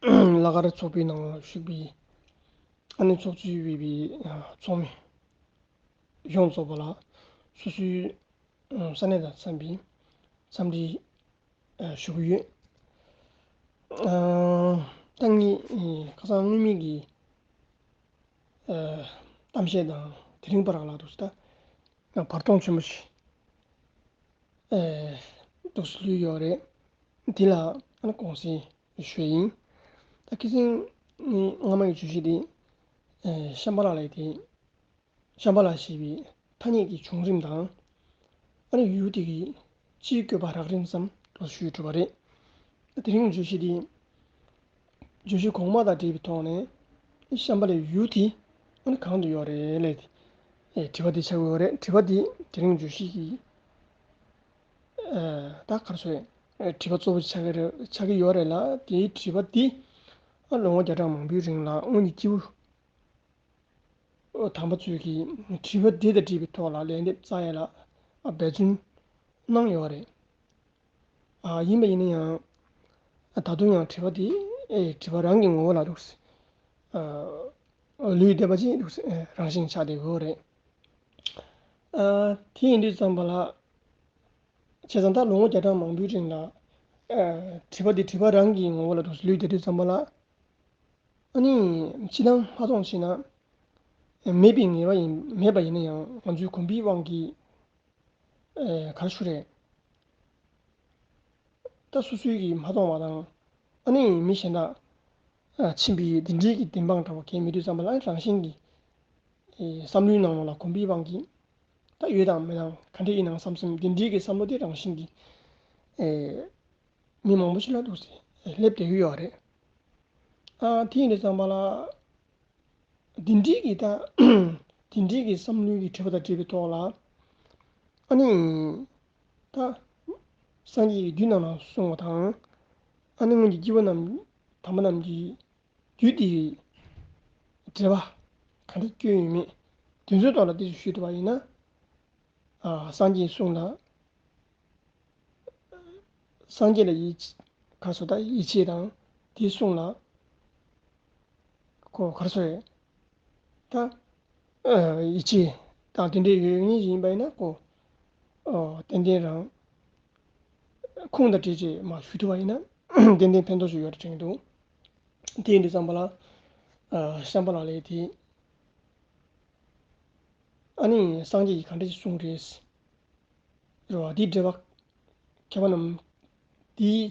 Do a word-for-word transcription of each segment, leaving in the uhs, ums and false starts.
ལ་ག་ར་ཚོགས་པའི་ནང་ལ་ཞུགས་པའི་ཨ་ནི་ཚོགས་གཙོས་པའི་ཚོགས་མི་ཡོངས་རྫོགས་པ་ལ་སོ་སོའི་ས་གནས་དང་འཚམས་པའི་འཚམས་འདྲི་ཞུ་གི་ཡོད། ད་ངས་ཁ་སང་སྔོན་མའི་གི་གཏམ་བཤད་དང་དེ་རིང་བར་ལ་འདུག་ད་བར་སྟོང་ཆེན་པོ་ཞིག་འདུག་ལུས་ཡོད་རེད། འདི་ལ་ཨ་ནི་དགོངས་སེལ་ཞུ་ཡིན། ད་ཁ་སང་ངས་སྔ་མ་གི་བརྗོད་གཞི་འདི་ཤམ་བྷ་ལ་ལས་དེ། ཤམ་བྷ་ལ་ཞེས་པའི་ཐ་སྙད་ཀྱི་བྱུང་རིམ་དང་། ཨ་ནི་ཡུལ་དེ་གི་སྤྱིའི་བཀོད་པ་རགས་རིམ་ཙམ་དུ་ཞུས་གྲུབ་པ་རེད། དེ་རིང་བརྗོད་གཞི་འདི། བརྗོད་གཞི་གོང་མ་དང་འབྲེལ་བའི་ཐོག་ནས་ཤམ་བྷ་ལའི་ཡུལ་དེ་ཨ་ནི་གང་དུ་ཡོད་རེད་ལབ་དེ། དྲི་བ་འདི་ཆགས་ཀྱི་ཡོད་རེད། དྲི་བ་འདི་དེ་རིང་བརྗོད་གཞི་གི་ད་ག་རེ་ཟེར། དྲི་བ་གཙོ་བོ་ཆགས་ཀྱི་རེད་ཆགས་ཀྱི་ཡོད་རེད་ལ། དེའི་དྲི་བ་འདི་ཨ་ལོ་ངོ་བརྒྱ་ཕྲག་མང་པོའི་རིང་ལ་སྔོན་གྱི་སྐྱེས་བུ་དམ་པ་ཚོས་ཀྱིས་དྲི་བ་འདི་དང་འབྲེལ་བའི་ཐོག་ལ་ལན་འདེབས་བཙལ་ཡ་ལ་འབད་བརྩོན་གནང་ཡོད་རེད། ཡིན་པ་ཡིན་ན་ཡང་ད་དུང་ཡང་དྲི་བ་འདི་དྲི་བ་རང་གི་ངོ་བོ་ལ་འདུག་ལུས་བསྡད་པ་ཅིག་འདུག་རང་བཞིན་ཆགས་བསྡད་ཡོད་རེད། དེ་ཡིན་དུས་ཙམ་པ་ལ། བྱས་ཙང་ད་ལོ་ངོ་བརྒྱ་ཕྲག་མང་པོའི་རིང་ལ། ཨ། དྲི་བ་འདི་དྲི་བ་རང་གི་ངོ་བོ་ལ་འདུག་ལུས་བསྡད་དུས་ཙམ་པ་ལ། ཨ་ནི། སྤྱིར་བཏང་མ་མཐོང་བྱས་ན། མེད་པའི་ངེས་པ་ཡིན་མེད་པ་ཡིན་ན་ཡང་ང་ཚོའི་གོམས་པའི་དབང་གིས། ཨ། ག་རེ་ཞུ་རེད། ད་སོ་སོའི་གིས་མ་མཐོང་བ་དང་། ཨ་ནི་མི་གཞན་དག་ཕྱིན་པའི་འདི་འདྲའི་གི་བདེན་དཔང་འདྲ་བོ་གང་མེད་དུས་ཙམ་པ་ལ་རང་བཞིན་གྱིས་བསམ་བློའི་ནང་ལོགས་ལ་གོམས་པའི་དབང་གིས་ད་ཡོད་དང་མེད་དང་ག་འདྲ་ཡིན་ནའང་བསམ་བསམ་འདི་འདྲའི་གི་བསམ་བློ་དེ་རང་བཞིན་གྱིས་མི་མང་པོ་ཞིག་ལ་འདུག་སེ་སླེབས་བསྡད་ཀྱི་ཡོད་རེད། ཨ། དེ་ཡིན་དུས་ཙམ་པ་ལ། འདི་འདྲའི་གི་ད། འདི་འདྲའི་གི་བསམ་བློའི་གི་དྲི་བ་དང་འབྲེལ་བའི་ཐོག་ལ། ཨ་ནི། ད། སངས་རྒྱས་ཀྱི་རྒྱུད་རྣམས་ལ་གསུངས་པ་དང་། ཨ་ནི་སྔོན་གྱི་སྐྱེས་བུ་རྣམས་དམ་པ་རྣམས་ཀྱི་རྒྱུད་དེའི་འགྲེལ་པ་ག་འདྲ་བསྐྱོན་ཡོད་མེད་དེ་ཚོའི་ཐོག་ལ་ཏོག་ཙམ་ཞུས་ཐུབ་པ་ཡིན་ན། ཨ། སངས་རྒྱས་གསུང་ལ། སངས་རྒྱས་ལ་ཡིད་ཆེས་ག་སོ་ད་ཡིད་ཆེས་དང་དེའི་གསུང་ལ་ཁོ་ག་རེ་ཟེར་ད། ཨ། ཡིད་ཆེས་དང་དེ་འདྲའི་ཡོད་ངེས་ཡིན་པ་ཡིན་ན་ཁོ། ཨ། ཏན་ཏན་རང་ཁུངས་དང་འབྲེལ་བྱས་མ་ཞུ་ཐུབ་པ་ཡིན་ན་ཏན་ཏན་ཕན་ཐོགས་ཤིག་ཡོད་དྲན་གྱི་འདུག་དེ་ཡིན་དུས་ཙམ་པ་ལ། ཨ། ཤམ་བྷ་ལ་ལས་དེ། ཨ་ནི་སངས་རྒྱས་ཀྱིས་ག་འདྲ་ཞིག་གསུངས་རེད། རེད་བ། དེའི་འགྲེལ་པ། མཁས་པ་རྣམས། དེའི།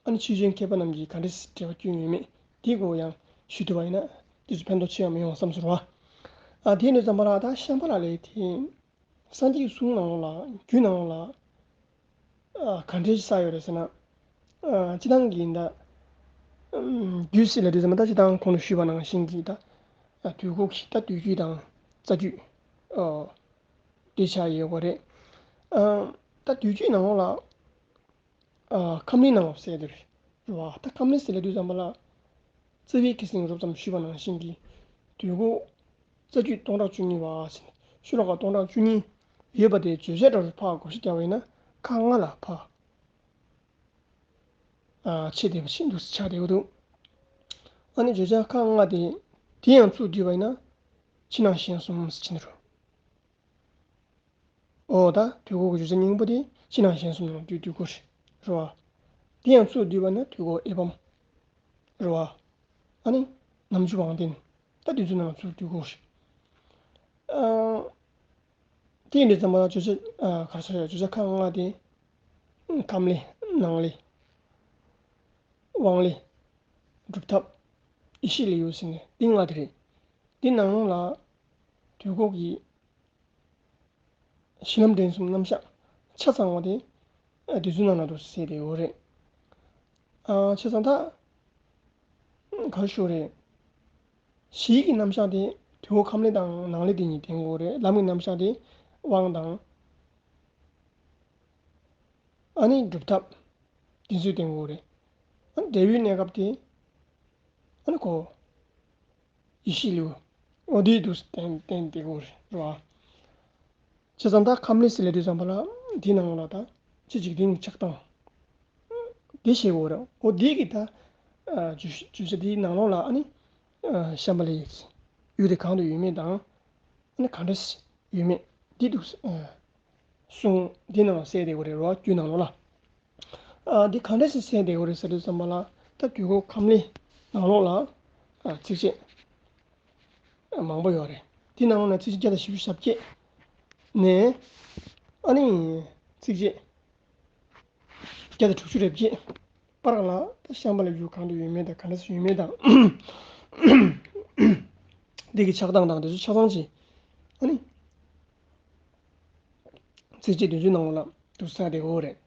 ཨ་ནི་ཆོས་བྱེད་མཁས་པ་རྣམས་ཀྱིས་ག་འདྲ་ཞིག་འགྲེལ་པ་བསྐྱོན་ཡོད་མེད་དེའི་སྐོར་ཡང་ཞུ་ཐུབ་པ་ཡིན་ན་དེ་ཚོ་ཕན་ཐོགས་ཆེ་བ་མི་ཡོང་བསམ་ཟེར་བ། ཨ། དེ་ནས་ཙམ་པ་ལ་ད་ཤམ་བྷ་ལ་ལས་དེ། སངས་རྒྱས་ཀྱི་གསུང་ནང་ལོགས་ལ་རྒྱུད་ནང་ལོགས་ལ། ཨ། ག་འདྲ་ཞིག་བསགས་ཡོད་རེད་ཟེར་ན། ཨ། སྤྱིར་བཏང་གི་ད། ཨམ། རྒྱུད་ཟེར་ལབ་དུས་ཙམ་པ་ད་སྤྱིར་བཏང་གོང་དུ་ཞུས་པ་ནང་བཞིན་གྱི་ད། ཨ། དུས་འཁོར་གྱི་ད་བསྟོད་རྒྱུད་དང་རྩ་རྒྱུད། ཨོ། དེ་ཆགས་ཡོད་པ་རེད། ཨ། ད་བསྟོད་རྒྱུད་ནང་ལོགས་ལ། ཨ། ཁམས་ལེན་ནང་ལོགས་ཟེར་དེ་རེད་བ། ད་ཁམས་ལེན་ཟེར་ལབ་དུས་ཙམ་པ་ལ། རྩ་བའི་ཁ་སང་རོབ་ཙམ་ཞུས་པ་ནང་བཞིན་གྱི་དུས་འཁོར་རྩ་རྒྱུད་སྟོང་ཕྲག་བཅུ་གཉིས་པ་ཟེར་ནས་ཤོ་ལོ་ཀ་སྟོང་ཕྲག་བཅུ་གཉིས་ཡོད་པ་དེ་བརྗོད་བྱ་འདྲ་བོ་ཕར་བགོ་བཤའ་རྒྱག་པ་ཡིན་ན་ཁག་ལྔ་ལ་ཕར། ཨ། ཕྱེ་བསྡད་པ་ཞིག་འདུག་སེ་ཆགས་བསྡད་ཡོད་འདུག་ཨ་ནི་བརྗོད་བྱ་ཁག་ལྔ་དེ་དེ་ཡང་ཚུར་བསྡུས་པ་ཡིན་ན་ཕྱི་ནང་གཞན་གསུམ་ཟེར་གྱི་འདུག་ཨོ་ད་དུས་འཁོར་གྱི་བརྗོད་བྱ་སྙིང་པོ་དེ་ཕྱི་ནང་གཞན་གསུམ་ནང་དུས་དུས་འཁོར་རེད་བ། དེ་ཡང་ཚུར་བསྡུས་པ་ན་དུས་འཁོར་ཨེ་བམ་རེད་བ། ཨ་ནི་ནམ་རྒྱུན་དབང་ལྡན། ད་དེ་ཚོའི་ནང་ཚུར་བསྡུས་དགོས་རེད། ཨ། དེ་ཡིན་དུས་ཙམ་པ་ལ་བརྗོད་བྱ། ཨ། ག་རེ་ཟེར་ཡ། བརྗོད་བྱ་ཁག་ལྔ་དེ། ཁམས་ལེན། ནང་ལེན། དབང་ལེན། སྒྲུབ་ཐབས། ཡེ་ཤེས་ལེའུ་ཟེར་ནས་འདི་ལྔ་དེ་རེད། འདི་ནང་ལ་དུས་འཁོར་གྱི་གཞི་ལམ་འབྲིང་གསུམ་རྣམ་གཞག་ཆ་ཚང་བ་དེ་དུས་ཚོད་ནང་ལ་འདུག་ཟེར་དེ་འོ་རེད། ཨ། བྱས་ཙང་ད་ག་རེ་ཞུ་རེད། གཞིའི་གི་རྣམ་གཞག་དེ་དུས་འཁོར་ཁམས་ལེན་དང་ནང་ལེན་དེ་གཉིས་ལྡན་དགོས་རེད། ལམ་གྱི་རྣམ་གཞག་དེ་དབང་དང་། ཨ་ནི་སྒྲུབ་ཐབས་དེ་ཚོས་ལྡན་དགོས་རེད། ཨ་ནི་འབྲས་བུའི་གནས་སྐབས་དེ་ཨ་ནི་ཁོ། ཡེ་ཤེས་ལེའུ། འོ་དེའི་དུས་སུ་བསྟན་བསྟན་བསྡད་དགོས་རེད་བ། བྱས་ཙང་ད་ཁམས་ལེན་ཟེར་ལབ་དུས་ཙམ་པ་ལ་འདི་ནང་ལ་ད་ཕྱི་འཇིག་རྟེན་གྱི་ཆགས་སྟངས་དེ་ཤེས་དགོས་རེད། འོ་དེ་གི་ད་ བརྗོད་བརྗོད་བྱ་དེའི་ནང་ལོགས་ལ་ཨ་ནི་ཤམྦྷ་ལའི་ཡུལ་དེ་གང་དུ་ཡོད་མེད་དང་། ཨ་ནི་ག་འདྲ་ཡོད་མེད་འདི་འདུག་གསུངས། འདི་ནང་གསལ་བསྡད་ཡོད་རེད་རོ། རྒྱུད་ནང་ལོགས་ལ། ཨ་འདི་ག་འདྲ་ཞིག་གསལ་བསྡད་ཡོད་རེད་ཟེར་དུས་ཙམ་པ་ལ། ད་དུས་འཁོར་ཁམས་གླིང་ནང་ལོགས་ལ་ཨ་ཚིགས་བཅད་མང་པོ་ཡོད་རེད། འདི་ནང་ལོགས་ནས་ཚིགས་བཅད་བརྒྱ་དང་བཞི་བཅུ་ཞེ་བརྒྱད་ནས། ཨ་ནི་ཚིགས་བཅད་བརྒྱ་དང་དྲུག་ཅུ་རེ་བརྒྱད་བར་ལ་ད་ཤམྦྷ་ལའི་ཡུལ་གང་དུ་ཡོད་མེད་དང་། ག་འདྲ་ཞིག་ཡོད་མེད་དང་། འདི་གི་ཆགས་སྟངས་དང་དེ་ཚོ་ཆ་ཚང་ཅིག་ཨ་ནི་ཚིགས་བཅད་བདུན་ཅུ་ནང་ལོགས་ལ་འདུག་གསལ་བསྡད་ཡོད་རེད།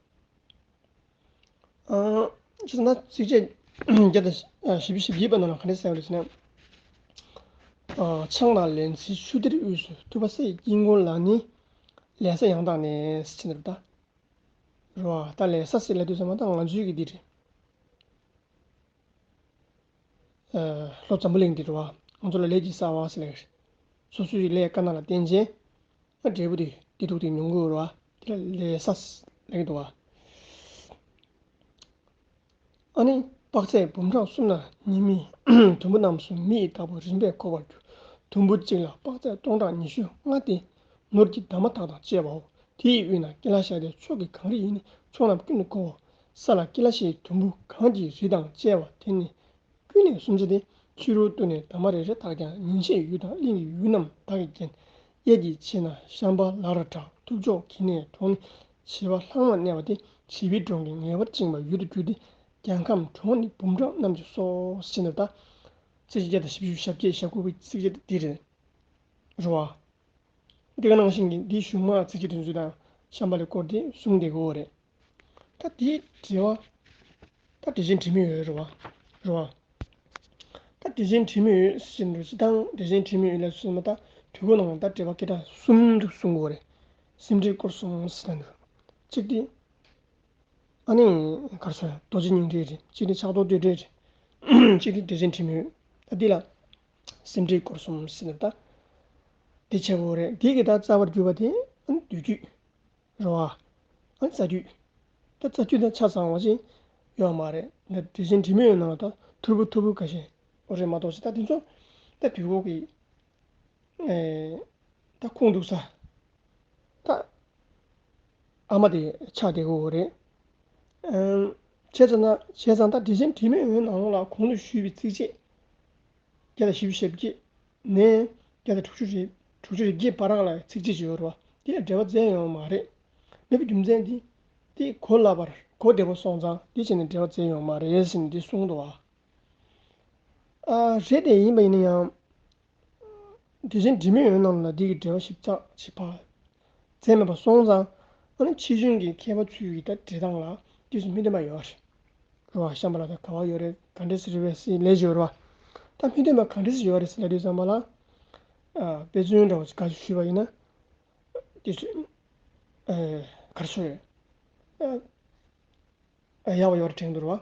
ཨ་བྱས་ན་ཚིགས་བཅད་བརྒྱ་དང་བཞི་བཅུ་ཞེ་བརྒྱད་པ་ནང་ལ་ག་འདྲ་གསལ་བ་རེད་ཟེར་ན། ཨ་ཆང་དང་ལན་ཚྭའི་ཆུ་གཏེར་དབུས་སུ། ཐུབ་པ་སྲས་ཀྱི་དཀྱིལ་འཁོར་ལ་ནི། ལས་ས་ཡང་དག་ནས་ཟེར་ནས་ད། རེད་བ། ད་ལས་ས་ཟེར་ལབ་དུས་ཙམ་པ་ད་ང་ཚོའི་གི་འདི་རེད། ཨ་ལྷོ་འཛམ་བུ་གླིང་འདི་རེད་བ། ང་ཚོ་ལ་ལས་ཀྱི་ས་བ་ཟེར་ལབ་རེད། སོ་སོའི་ལས་དཀར་ནག་ལ་བརྟེན་བྱས། ཨ་འབྲས་བུ་དེ་བདེ་སྡུག་དེ་མྱོང་གི་ཡོད་རེད་བ། དེ་ལ་ལས་ས་ལབ་ཀྱི་འདུག་བ། ཨ་ནི་དཔག་ཚད་འབུམ་ཕྲག་གསུམ་ན་ཉི་མའི་དུམ་བུ་རྣམས་སུ་མི་ཡི་བདག་པོ་རིམ་པས་འཁོར་བར་འགྱུར། དུམ་བུ་གཅིག་ལ་དཔག་ཚད་སྟོང་ཕྲག་ཉི་ཤུ་ལྔ་སྟེ། ནོར་གྱི་འདབ་མ་དག་དང་བཅས་པའོ། དེའི་དབུས་ན་ཀི་ལ་ཤ་ཏའི་ཚོགས་ཀྱི་གངས་རི་ཡིས་ནི་ཕྱོགས་རྣམས་ཀུན་ཏུ་བསྐོར་བའོ། ས་ལ་ཀི་ལ་ཤའི་དུམ་བུ་གངས་ཀྱི་རི་དང་བཅས་པ་དེ་ནི། ཀུན་ནས་སུམ་བརྩེགས་ཏེ། ཕྱི་རོལ་ཏུ་ནི་འདབ་མ་རེ་རེ་དག་ཀྱང་། ཉིན་ཕྱེད་ཡུལ་དང་གླིང་གི་ཡུལ་རྣམས་དག་གིས་བརྒྱན། གཡས་ཀྱི་ཕྱེད་ན་ཤམྦྷ་ལ་ར་བྲག། ཐུབ་ཕྱོགས་ཀྱི་ནས་གྲོང་ནི་བྱེ་བ་ལྷག་མ་གནས་པ་སྟེ། བྱིས་པའི་གྲོང་ཁྱེར་ངེས་པར་བཅིངས་པའི་ཡུལ་དུ་གྱུར་ཏེ། རྒྱལ་ཁམས་གྲོང་ནི་འབུམ་ཕྲག་རྣམས་ཀྱིས་གསོ། ཟེར་ནས་ད། ཚིགས་བཅད་བརྒྱ་དང་བཞི་བཅུ་ཞེ་བརྒྱད་ཞེ་དགུ་པའི་ཚིགས་བཅད་འདི་རེད། རེད་བ། འདི་ག་ནང་བཞིན་གྱི་འདིའི་གཞུག་མ་ཚིགས་བཅད་བདུན་ཅུ་དང་ཤམྦྷ་ལའི་སྐོར་དེ་གསུངས་བསྡད་ཀྱི་ཡོད་རེད། ད་དེའི་འགྲེལ་བ། ད་འགྲེལ་ཆེན་དྲི་མེད་འོད་རེད་བ། རེད་བ། ད་འགྲེལ་ཆེན་དྲི་མེད་འོད་ཟེར་འདུག་སྤྱིར་བཏང་འགྲེལ་ཆེན་དྲི་མེད་འོད་ལ་སོགས་པ་ད་དུས་འཁོར་ནང་ད་འགྲེལ་པ་སྐད་གྲགས་གསུམ་དུ་གསུང་གི་ཡོད་རེད། སེམས་འགྲེལ་སྐོར་གསུམ་ཟེར་ན་འདུག་གཅིག་དེ། ཨ་ནི་ག་རེ་ཟེར། རྡོ་རྗེ་སྙིང་འགྲེལ་རེད། གཅིག་དེ་ཕྱག་རྡོར་བསྟོད་འགྲེལ་རེད། གཅིག་དེ་འགྲེལ་ཆེན་དྲི་མེད་འོད། ད་འདི་ལ་སེམས་འགྲེལ་སྐོར་གསུམ་ཟེར་ན་ད་དེ་བྱེད་དགོས་རེད། འདི་གི་ད་རྩ་བར་གྱུར་པ་དེ་ཨ་ནི་བསྡུས་རྒྱུད། རེད་བ། ཨ་རྩ་རྒྱུད། ད་རྩ་རྒྱུད་ད་ཆ་ཚང་བ་ཅིག་ཡོད་མ་རེད། འདི་འགྲེལ་ཆེན་དྲི་མེད་ཡོད་ནང་ལ་ད་ཐོར་བུ་ཐོར་བུ་ཁ་ཤས་འོ་རེད་མ་གཏོགས་ཅིག་ད་དེ་ཚོ་ད་དུས་འཁོར་གྱི་ཨེ་ད་ཁུངས་གཏུགས་ས་ད་ཨ་མ་དེ་ཆགས་བསྡད་ཀྱི་ཡོད་རེད། ཨམ་བྱས་ཙང་ན་བྱས་ཙང་ད་འགྲེལ་ཆེན་དྲི་མེད་ཡོད་ནང་ལ་གོང་དུ་ཞུས་པའི་ཚིགས་བཅད་བརྒྱ་དང་བཞི་བཅུ་ཞེ་བརྒྱད་ནས་བརྒྱ་དང་དྲུག་ཅུ་རེ་དྲུག་ཅུ་རེ་བརྒྱད་བར་ལ་ཚིགས་བཅད་ཅིག་ཡོད་རེད་བ། འདི་ལ་འགྲེལ་པ་མཛད་ཡོད་མ་རེད། མེད་པའི་རྒྱུ་མཚན་འདི། འདི་གོ་སླ་བར་གོ་བདེ་པོ་སོང་ཙང་འདི་བྱས་ནས་འགྲེལ་པ་མཛད་ཡོད་མ་རེད་ཟེར་ནས་འདི་གསུངས་འདུག་བ། ཨ་རེད་དེ་ཡིན་པ་ཡིན་ན་ཡང་། འགྲེལ་ཆེན་དྲི་མེད་ཡོད་ནང་ལ་འདི་གི་འགྲེལ་པ་ཞིབ་ཚགས་ཞིབ་ཕ། མཛད་མེད་པ་སོང་ཙང་། ཨ་ནི་ཕྱིས་འབྱུང་གི་མཁས་པ་ཚོའི་གི་ད་འགྲེལ་སྟངས་ལ་དུས་སུ་མི་མཐུན་པ་ཡོད་རེད། རེད་བ། ཤམྦྷ་ལ་དང་ག་བ་ཡོད་རེད། ག་འདྲས་སེ་རེད་བས་སི་ལས་ཡོད་རེད་བ། ད་མི་མཐུན་པ་ག་འདྲས་སེ་ཡོད་རེད་ཟེར་ལབ་དུས་ཙམ་པ་ལ། ཨ་དཔེ་མཚོན་འདྲ་བ་ཞིག་ག་ཞིག་ཞུས་པ་ཡིན་ན། དུས་སུ། ཨ་ག་རེ་ཞུ་ཡོད། ཨ། ཡག་པོ་ཡོད་རེད་དྲན་འདུག་ར་བ།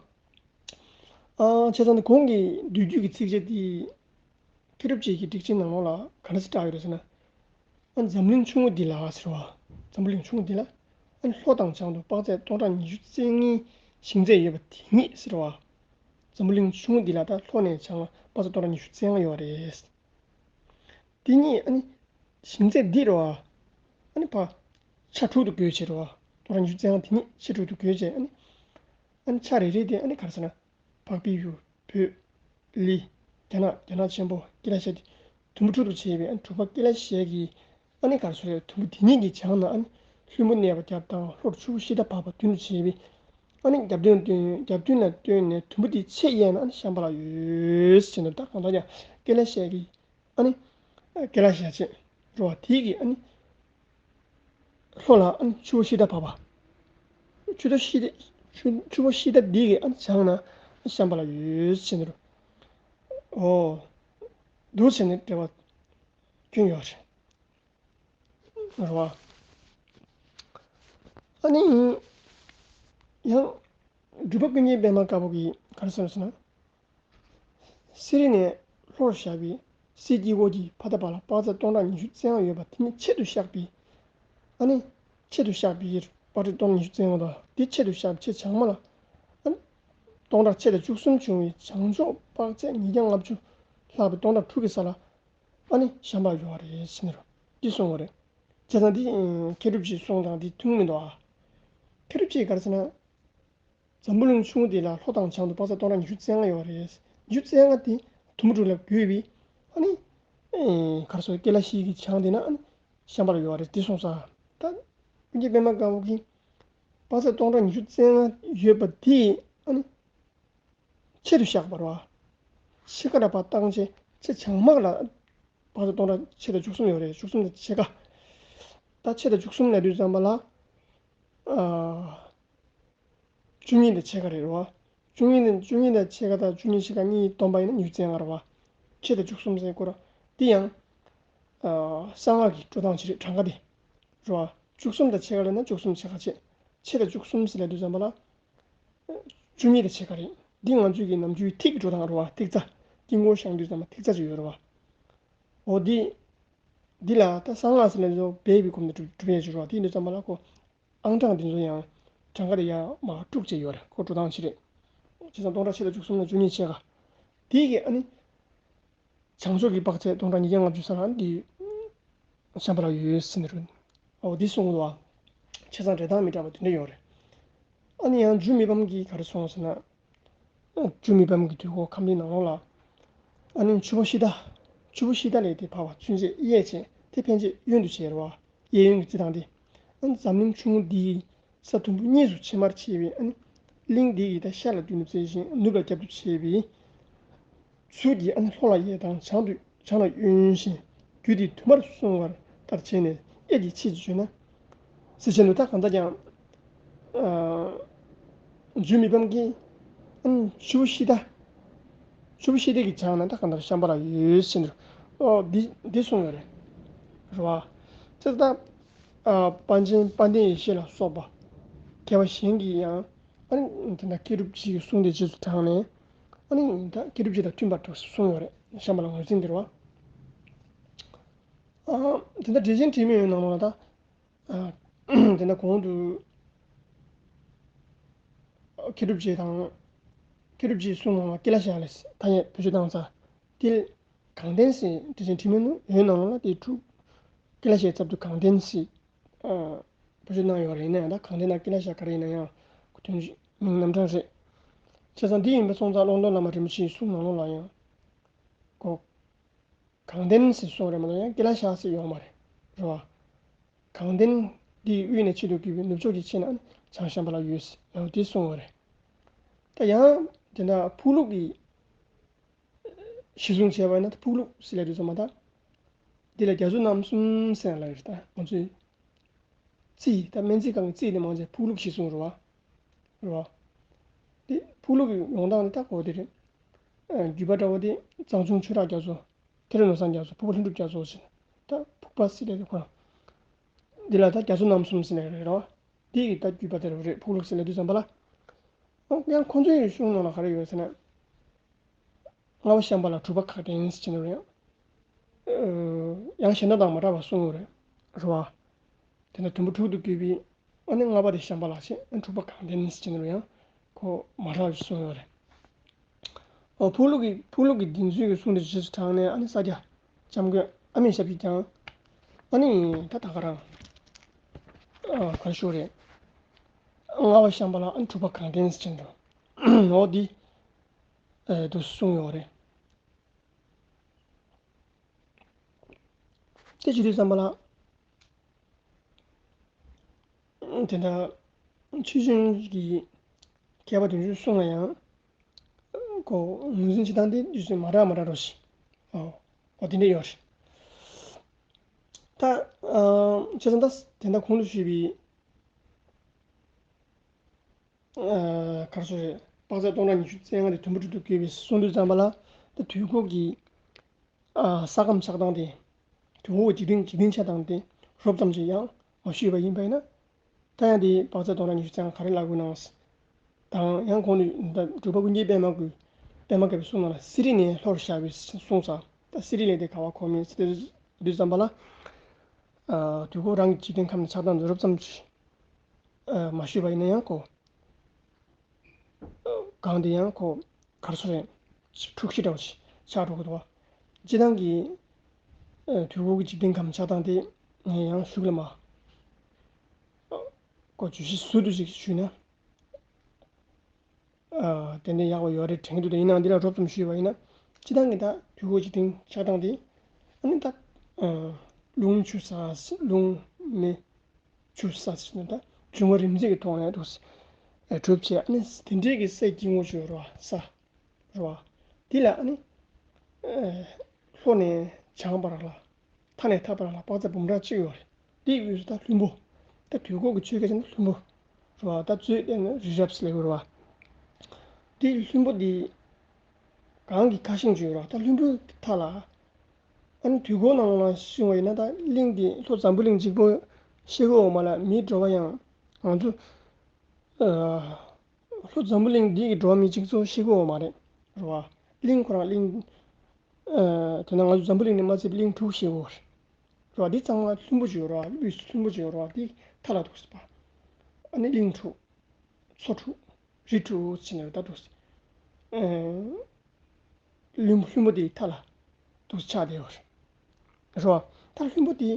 ཨ་བྱས་ཙང་ནི་གོང་གི་མདོ་རྒྱུད་ཀྱི་ཚིགས་བཅད་འདི། མཁས་གྲུབ་རྗེ་ཡི་སྒྲིག་ཆེན་ནང་ལོགས་ལ་ག་འདྲ་ཞིག་བཀྲལ་ཡོད་རེད་ཟེར་ན། ཨ་འཛམ་གླིང་ཆུང་ངུ་འདི་ལ་ཟེར་བ། འཛམ་བུ་གླིང་ཆུང་ངུ་འདི་ལ། ཨ་ལྷོ་དང་བྱང་དུ་དཔག་ཚད་སྟོང་ཕྲག་ཉི་ཤུ་རྩ་ལྔའི་ཞིང་ཚད་ཡོད་པ་དེ་ཉིད་ཟེར་བ། འཛམ་བུ་གླིང་ཆུང་ངུ་འདི་ལ་ད་ལྷོ་ནས་བྱང་ལ་དཔག་ཚད་སྟོང་ཕྲག་ཉི་ཤུ་རྩ་ལྔ་ཡོད་རེད། དེ་ཉིད་ཨ་ནི། ཞིང་ཚད་འདི་རེད་བ། ཨ་ནི་ཕ། ཆ་དྲུག་ཏུ་བགོས་བྱས་རེད་བ། སྟོང་ཕྲག་ཉི་ཤུ་རྩ་ལྔ་དེ་ཉིད་ཆ་དྲུག་ཏུ་བགོས་བྱས་ཨ་ནི། ཨ་ནི་ཆ་རེ་རེ་དེ་ཨ་ནི་ག་རེ་ཟེར་ན། འཕགས་པའི་ཡུལ། བོད། ལི། རྒྱ་ནག་རྒྱ་ནག་ཆེན་པོ་ཀི་ལ་ཤ་དེ། དུམ་བུ་དྲུག་ཏུ་ཕྱེ་བའི་ཨ་ནི་དྲུག་པ་ཀི་ལ་ཤ་གི། ཨ་ནི་ག་རེ་ཟེར་དུམ་བུ་དེ་ཉིད་ཀྱི་བྱང་ན་ཨ་ནི། ལྷུན་པོ་གནས་པ་བརྒྱད་དང་ལྷོར་ཆུ་བོ་ཤི་ཏ་བ་བ་བདུན་དུ་ཕྱེ་བའི། ཨ་ནི་རྒྱབ་མདུན་བསྟན་རྒྱབ་མདུན་ལ་བསྟན་ནས་དུམ་བུ་དེ་ཕྱེད་གཡས་ན་ཨ་ནི་ཤམྦྷ་ལ་ཡོད་ཟེར་ནས་ད་གང་ལྟར་ཀྱང་ཀི་ལ་ཤ་གི། ཨ་ནི། ཀི་ལ་ཤ་ཅེས་རོ་བ་དེ་གི་ཨ་ནི། ལྷོ་ལ་ཨ་ནི་ཆུ་བོ་ཤི་ཏ་བ་བ། ཆུ་ཏོ་ཤི་ཏ་ཆུ་ཆུ་བོ་ཤི་ཏ་འདི་གི་ཨ་ནི་བྱང་ན་ཤམྦྷ་ལ་ཡོད་ཟེར་ནས་རོ། འོ། འདུག་ཟེར་ནས་འགྲེལ་པ་སྐྱོན་ཡོད་རེད། རོ་བ། ཨ་ནི། ཡང་། སྒྲུབ་པ་ཀུན་མཁྱེན་པད་མ་དཀར་པོ་གིས་ག་རེ་གསུངས་ཟེར་ན། སི་རི་ནས་ལྷོར་བཞག་པའི་སའི་དཀྱིལ་འཁོར་གྱི་ཕ་མཐའ་བར་ལ་དཔག་ཚད་སྟོང་ཕྲག་ཉི་ཤུ་རྩ་ལྔ་ཡོད་པ་དེ་ནི་ཆེད་དུ་བཞག་པའི། ཨ་ནི། ཆེད་དུ་བཞག་པའི་དཔག་ཚད་སྟོང་ཕྲག་ཉི་ཤུ་རྩ་ལྔ་དང་དེ་ཆེད་དུ་བཞག་པའི་ཕྱེད་བྱང་མ་ལ། ཨ་ནི། སྟོང་ཕྲག་ཕྱེད་དང་བཅུ་གསུམ་བྱུང་བའི་བྱང་ཕྱོགས་དཔག་ཚད་ཉིས་བརྒྱ་ལྔ་བཅུ་ལྷག་པའི་སྟོང་ཕྲག་དྲུག་གི་ས་ལ་ཨ་ནི་ཤམྦྷ་ལ་ཡོད་པ་རེད་ཟེར་ནས་རོ། འདི་གསུངས་པ་རེད། བྱས་ཙང་འདི་མཁས་གྲུབ་རྗེའི་གསུང་དང་འདི་མཐུན་མི་འདུག་ཨ། མཁས་གྲུབ་རྗེས་ག་རེ་ཟེར་ན། འཛམ་བུ་གླིང་ཆུང་ངུ་འདི་ལ་ལྷོ་དང་བྱང་དུ་དཔག་ཚད་སྟོང་ཕྲག་ཉི་ཤུ་རྩ་ལྔ་ཡོད་རེད། ཉི་ཤུ་རྩ་ལྔ་དེ་དུམ་བུ་དྲུག་ལ་བགོས་པའི་ཨ་ནི། ཨེ། ག་རེ་ཟེར། ཀེ་ལ་ཤི་གི་བྱང་དེ་ན་ཨ་ནི་ཤམྦྷ་ལ་ཡོད་རེད་དེ་གསུངས་ས། ད་ཀུན་མཁྱེན་པད་མ་དཀར་པོ་གིས་དཔག་ཚད་སྟོང་ཕྲག་ཉི་ཤུ་རྩ་ལྔ་ཡོད་པ་དེ་ཨ་ནི་ཆེད་དུ་བཞག་པ་རེད་བ། ཕྱེད་ཀ་ར་བ་བཏང་བྱས་ཕྱེད་བྱང་མ་ལ་དཔག་ཚད་སྟོང་ཕྲག་ཕྱེད་དང་བཅུ་གསུམ་ཡོད་རེད། བཅུ་གསུམ་དང་ཕྱེད་ཀ། ད་ཕྱེད་དང་བཅུ་གསུམ་ལབ་དུས་ཙམ་པ་ལ། ཨ། བཅུ་གཉིས་དང་ཕྱེད་ཀ་རེད་རེད་བ། བཅུ་གཉིས་དང་བཅུ་གཉིས་དང་ཕྱེད་ཀ་དང་བཅུ་གཉིས་ཕྱེད་ཀ་གཉིས་བསྡོམས་པ་ཡིན་ན་ཉི་ཤུ་རྩ་ལྔ་རེད་བ། ཕྱེད་དང་བཅུ་གསུམ་ཟེར་སྐོར་འདི་ཡང་། ཨ། གསང་སྔགས་ཀྱི་འགྲོ་སྟངས་ཅིག་རེད། གྲངས་ཀ་དེ། རེད་བ། བཅུ་གསུམ་དང་ཕྱེད་ཀ་ལབ་ན་བཅུ་གསུམ་ཕྱེད་ཀ་བྱས། ཕྱེད་དང་བཅུ་གསུམ་ཟེར་ལབ་དུས་ཙམ་པ་ལ། བཅུ་གཉིས་དང་ཕྱེད་ཀ་རེད། འདི་ང་ཚོའི་གི་ནམ་རྒྱུན་ཐིག་གི་འགྲོ་སྟངས་རེད་བ། ཐིག་རྩ། དཀྱིལ་འཁོར་བཞེངས་དུས་ཙམ་པ་ཐིག་རྩ་ཅིག་ཡོད་རེད་བ། འོ་འདི། འདི་ལ་ད་གསང་སྔགས་ཟེར་ལབ་དུས་སྦས་པའི་གོམས་ནས་གྲུབ་གྲུབ་ཡས་ཅིག་རེད་བ། དེ་ཡིན་དུས་ཙམ་པ་ལ་ཁོ། ཨང་གྲངས་འདི་ཚོ་ཡང་གྲངས་ཀ་དེ་ཡར་མར་དཀྲུགས་བྱས་ཡོད་རེད། ཁོ་འགྲོ་སྟངས་ཅིག་རེད། བྱས་ཙང་སྟོང་ཕྲག་ཕྱེད་དང་བཅུ་གསུམ་ལ་བཅུ་གཉིས་ཕྱེད་ཀ། དེ་གི་ཨ་ནི། བྱང་ཕྱོགས་ཀྱི་དཔག་ཚད་སྟོང་ཕྲག་ཉིས་བརྒྱ་ལྔ་བཅུ་ས་ལ་འདི་ཤམྦྷ་ལ་ཡོད་ཟེར་ནས་རེད། འོ་འདི་གསུངས་འདུག་བ། བྱས་ཙང་འགྲེལ་སྟངས་མི་འདྲ་བ་དེ་འདྲ་ཡོད་རེད། ཨ་ནི་ཡང་འཇུ་མི་ཕམ་གྱིས་ག་རེ་གསུངས་ཟེར་ན། འཇུ་མི་ཕམ་གྱི་དུས་འཁོར་ཁམས་བདེའི་ནང་ལོགས་ལ། ཨ་ནི་ཆུ་བོ་ཤི་ཏ། ཆུ་བོ་ཤི་ཏ་ལས་དེ་འཕར་བ་ཚུན་ཆད་གཡས་བྱས་དེ་ཕན་ཆད་གཡོན་དུ་བྱས་རེད་བ། གཡས་གཡོན་གྱི་རྩི་ཐང་དེ། ཨ་ནི་འཛམ་གླིང་ཆུང་ངུ་འདི་ཡི་ས་དུམ་བུ་གཉིས་སུ་ཕྱེ་མར་ཕྱེ་བའི་ཨ་ནི། གླིང་འདི་ཡི་ད་ཤར་ལ་མདུན་དུ་བཙལ་ཞིང་ནུབ་ལ་རྒྱབ་ཏུ་ཕྱེ་བའི། ཚུལ་གྱིས་ཨ་ནི་ལྷོ་ལ་གཡས་དང་བྱང་དུ་བྱང་ལ་གཡོན་ཞིང་རྒྱུད་དེ་དུ་མར་གསུངས་པ་ལྟར་བྱས་ནས་གཡས་ཀྱི་ཆེད་དུ་བརྗོད་ན། ཟེར་བྱས་འདུག་ད་གང་ལྟར་ཀྱང་། ཨ། འཇུ་མི་ཕམ་གྱིས་ཨ་ནི་ཆུ་བོ་ཤི་ཏ། ཆུ་བོ་ཤི་ཏ་གི་བྱང་ན་ད་གང་ལྟར་ཤམྦྷ་ལ་ཡོད་ཟེར་འདུག་ཨོ་འདི་འདི་གསུངས་ཡོད་རེད། རེད་བ། དེ་ད། ཨ། པཎ་ཆེན་དཔལ་ལྡན་ཡེ་ཤེས་ལ་སོགས་པ་མཁས་པ་གཞན་གྱིས་ཡང་ཨ་ནི་དེ་འདྲ་མཁས་གྲུབ་རྗེའི་གསུང་དེ་རྗེས་སུ་དྲངས་ནས་ཨ་ནི་ད་མཁས་གྲུབ་རྗེ་དང་མཐུན་པར་གསུངས་ཡོད་རེད། ཤམྦྷ་ལ་ངོས་འཛིན་འདིར་བ། ཨ། དེ་འདྲ་འགྲེལ་ཆེན་དྲི་མེད་ཡོན་ནང་ལ་ད། ཨ། དེ་འདྲ་གོང་དུ་མཁས་གྲུབ་རྗེ་དང་མཁས་གྲུབ་རྗེའི་གསུང་ནང་ལ་ཀི་ལ་ཤ་ལས་ཐ་སྙད་བེད་སྤྱོད་བཏང་ཚར། དེ་གང་བསྟན་ཟེར་དེ་བཞིན་དྲི་མེད་ནུ་ཡོན་ནང་ལ་དེ་དྲུག་ཀི་ལ་ཤའི་ཚབ་ཏུ་གང་བསྟན་ཟེར། ཨ། བེད་སྤྱོད་གནང་ཡོད་རེད། ཡིན་ན་ཡང་ད་གང་བསྟན་དང་ཀི་ལ་ཤ་ག་རེ་ཡིན་ན་ཡང་དོན་མིང་རྣམ་གྲངས་རེད། བྱས་ཙང་འདི་ཡིན་པ་སོང་ཙང་ཀློང་རྡོལ་བླ་མ་རིན་པོ་ཆེའི་གསུང་ནང་ལོགས་ལ་ཡང་གོ། གང་བསྟན་ཟེར་གསུང་རེད་མ་གཏོགས་ཡང་ཀི་ལ་ཤ་ཟེར་ཡོད་མ་རེད། རེད་བ། གང་བསྟན་འདིའི་དབུས་ནས་ཆེད་དུ་བཀུར་བའི་ནུབ་ཕྱོགས་ཀྱི་ཕྱེད་ན་བྱང་ཤམ་བྷ་ལ་ཡོད་ཟེར་ཡང་དེ་གསུང་བ་རེད། ད་ཡང་དེ་འདྲ་ཕུག་ལུགས་ཀྱི་གཞི་བཟུང་བྱས་པ་ཡིན་ན་ད་ཕུག་ལུགས་ཟེར་ལབ་དུས་ཙམ་པ་ད། འདི་ལ་རྒྱ་མཚོ་རྣམ་གསུམ་ཟེར་ཡང་ལབ་ཡོད་རེད། ད་ང་ཚོས་རྩིས་ད་སྨན་རྩིས་ཁང་གི་རྩིས་དེ་མང་ཆེ་ཕུག་ལུགས་གཞི་བཟུང་རེད་བ། རེད་བ། འདི་ཕུག་ལུགས་ཀྱི་ཡོང་སྟངས་ནི་ད་གོ་དེ་རེད། ཨ། བརྒྱུད་པ་འདྲ་བོ་དེ་གཙང་ཆུང་ཆོས་གྲགས་རྒྱ་མཚོ། ཐེ་རི་ནོར་བཟང་རྒྱ་མཚོ། ཕུག་པ་ལྷུན་གྲུབ་རྒྱ་མཚོ་ཟེར་ནས་ད་ཕུག་པ་ཟེར་ཡས་དེ་ཁོ་རང་། འདི་ལ་ད་རྒྱ་མཚོ་རྣམ་གསུམ་ཟེར་ནས་རེད་རོ། འདི་ཡི་ད་བརྒྱུད་པ་དེ་རུ་རེད། ཕུག་ལུགས་ཟེར་ལབ་དུས་ཙམ་པ་ལ། ཨོ་ཡང་ཁོང་ཚོའི་གཞུང་ནང་ལ་ག་རེ་ཡོད་ཟེར་ན། ལྔ་པ་ཤམ་བྷ་ལ་དྲུག་པ་གང་བསྟན་ཟེར་ནས་རེད། ཡང་གཞན་དག་དང་མ་འདྲ་བ་གསུངས་ཡོད་རེད། རེད་བ། དེ་ནས་དུམ་བུ་དྲུག་ཏུ་བགོས་པའི། ཨ་ནི་ལྔ་པ་དེ་ཤམ་བྷ་ལ་ཞེས་དྲུག་པ་གང་བསྟན་ཟེར་ནས་ཡང་ཁོ་མ་རག་གསུངས་ཡོད་རེད། ཨོ་ཕུག་ལུགས་ཀྱི་ཕུག་ལུགས་ཀྱི་བདེན་རྫུན་གྱི་གསུང་དེ་རྗེས་སུ་དྲངས་ནས་ཨ་ནི་ས་སྐྱ་ལྕམ་མགོན་ཨ་མའི་ཞབས་ཀྱིས་ཀྱང་ཨ་ནི་ད་ད་ག་རང་ཨ་གར་ཤོར་རེད། ལྔ་པ་ཤམ་བྷ་ལ་ཨ་ནི་དྲུག་པ་གང་བསྟན་ཟེར་འདུག་ཨོ་འདི་ཨེ་དུ་གསུངས་ཡོད་རེད། དེ་བྱེད་དུས་ཙམ་པ་ལ། དེ་འདྲ་ཆོས་ཅན་གྱི་མཁས་པ་དོན་གཅོད་གསུང་ལ་ཡང་ཁོ་ངོས་འཛིན་བྱེད་སྟངས་དེ་དུས་ཚོད་མ་འདྲ་མ་འདྲ་འགྲོ་ཞིང་། ཨོ་ཨོ་དེ་འདྲ་ཡོད་རེད། ད་ཨ་བྱས་ཙང་ད་དེ་འདྲ་གོང་དུ་ཞུས་པའི་ཨ་གར་སོ་རེད། དཔག་ཚད་སྟོང་ཕྲག་ཉི་ཤུ་རྩ་ལྔ་དེ་དུམ་བུ་དྲུག་ཏུ་བགོས་པའི་གསུང་དུས་ཙམ་པ་ལ་ད་དུས་འཁོར་གྱི། ཨ་ས་ཁམས་ཆགས་སྟངས་དེ། དུས་འཁོར་འཇིག་རྟེན་འཇིག་རྟེན་ཆགས་སྟངས་དེ་རོབ་ཙམ་ཞིག་ཡང་མ་ཞུས་པ་ཡིན་པ་ཡིན་ན། ད་ཡང་དེ་དཔག་ཚད་སྟོང་ཕྲག་ཉི་ཤུ་རྩ་ལྔ་ག་རེ་ལབ་དགོས་ན། དང་ཡང་གོང་ནས་ད་འབྲུག་པ་ཀུན་མཁྱེན་པད་མ་ཀུན། པད་མ་དཀར་པོའི་གསུང་ནང་ལ་སི་རི་ནས་ལྷོར་བཞག་པའི་གསུངས་ཙང་ད་སི་རི་ལས་དེ་ག་བ་གོ་མིན་ཟེར་དུས་ཙམ་པ་ལ། ཨ་དུས་འཁོར་རང་གི་འཇིག་རྟེན་ཁམས་ནས་ཆགས་སྟངས་དེ་རོབ་ཙམ་ཞིག་ཨ་མ་ཞུས་པ་ཡིན་ན་ཡང་གོ། སྒང་དེ་ཡང་ཁོ་གར་སོ་རེད། འཁྲུག་གཞི་འདྲ་བོ་ཞིག་ཆགས་འགྲོ་གི་འདུག་བ། སྤྱི་བཏང་གི་ཨ་དུས་འཁོར་གྱི་འཇིག་རྟེན་ཁམས་ཆགས་སྟངས་དེ་ངས་ཡང་གཞུག་ལ་མ་ཨ་ཁོ་བརྗོད་གཞི་ཟུར་དུ་ཞིག་ཞུས་ན། ཨ་ཏན་ཏན་ཡག་པོ་ཡོད་རེད་དྲན་གྱི་འདུག་ད་ཡིན་ནའང་འདི་ལ་རོབ་ཙམ་ཞུས་པ་ཡིན་ན། སྤྱི་བཏང་གི་ད་དུས་འཁོར་འཇིག་རྟེན་ཆགས་སྟངས་དེ་ཨ་ནི་ད་ཨ་རླུང་ཆུ་ས་རླུང་མེ་ཆུ་ས་ཟེར་ནས་ད་འབྱུང་བ་རིམ་འཛེགས་ཀྱི་ཐོག་ནས་འདུག་སེ་གྲུབ་བྱས། ཨ་ནི་དེ་འདྲའི་གི་སའི་སྐྱེ་དངོས་ཅིག་ཡོད་རེད་བ། ས་རེད་བ། དེ་ལ་ཨ་ནི་ཨ་ལྷོ་ནས་བྱང་བར་ལ། མཐའ་ནས་མཐའ་བར་ལ་དཔག་ཚད་འབུམ་ཕྲག་གཅིག་ཡོད་རེད། དེའི་དབུས་སུ་ད་ལྷུན་པོ། ད་དུས་འཁོར་གྱི་ཆོས་སྐད་ཆ་ནི་ལྷུན་པོ་རེད་བ། ད་མཛོད་དེ་ནི་རི་རབ་ཟེར་ལབ་ཀྱི་རེད་བ། དེ་ལྷུན་པོ་འདི་གང་གི་ཁ་ཤིང་ཅིག་ཡོད་རེད་བ། ད་ལྷུན་པོའི་མཐའ་ལ་ཨ་ནི་དུས་འཁོར་ནང་ལ་གསུངས་པ་ཡིན་ན། ད་གླིང་འདི་ལྷོ་འཛམ་བུ་གླིང་གཅིག་པོ་ཤེལ་སྒོ་འོག་མ་ལ་མིའི་འགྲོ་བ་ཡང་ང་ཚོ་ཨ་ལྷོ་འཛམ་བུ་གླིང་འདི་གི་འགྲོ་བ་མི་གཅིག་ཚོ་ཤེལ་སྒོ་འོག་མ་རེད་རེད་བ། གླིང་ཁོ་རང་གླིང་ཨ་དེ་ན་ང་ཚོ་འཛམ་བུ་གླིང་ནས་མ་ཚད་པའི་གླིང་དྲུག་ཤེལ་སྒོ་རེད་བ། འདི་ཚང་མ་ལྷུན་པོ་ཅིག་ཡོད་རེད་བ། དབུས་སུ་ལྷུན་པོ་ཅིག་ཡོད་རེད་བ། འདི་མཐའ་ལ་འདུག་སེ་པ། ཨ་ནི་གླིང་དྲུག་མཚོ་དྲུག་རི་དྲུག་ཟེར་ནས་ད་འདུག་སེ། ཨ་ལྷུན་ལྷུན་པོ་འདི་མཐའ་ལ་འདུག་སེ་ཆགས་བསྡད་ཡོད་རེད་བ། ད་ལྷུན་པོ་འདི་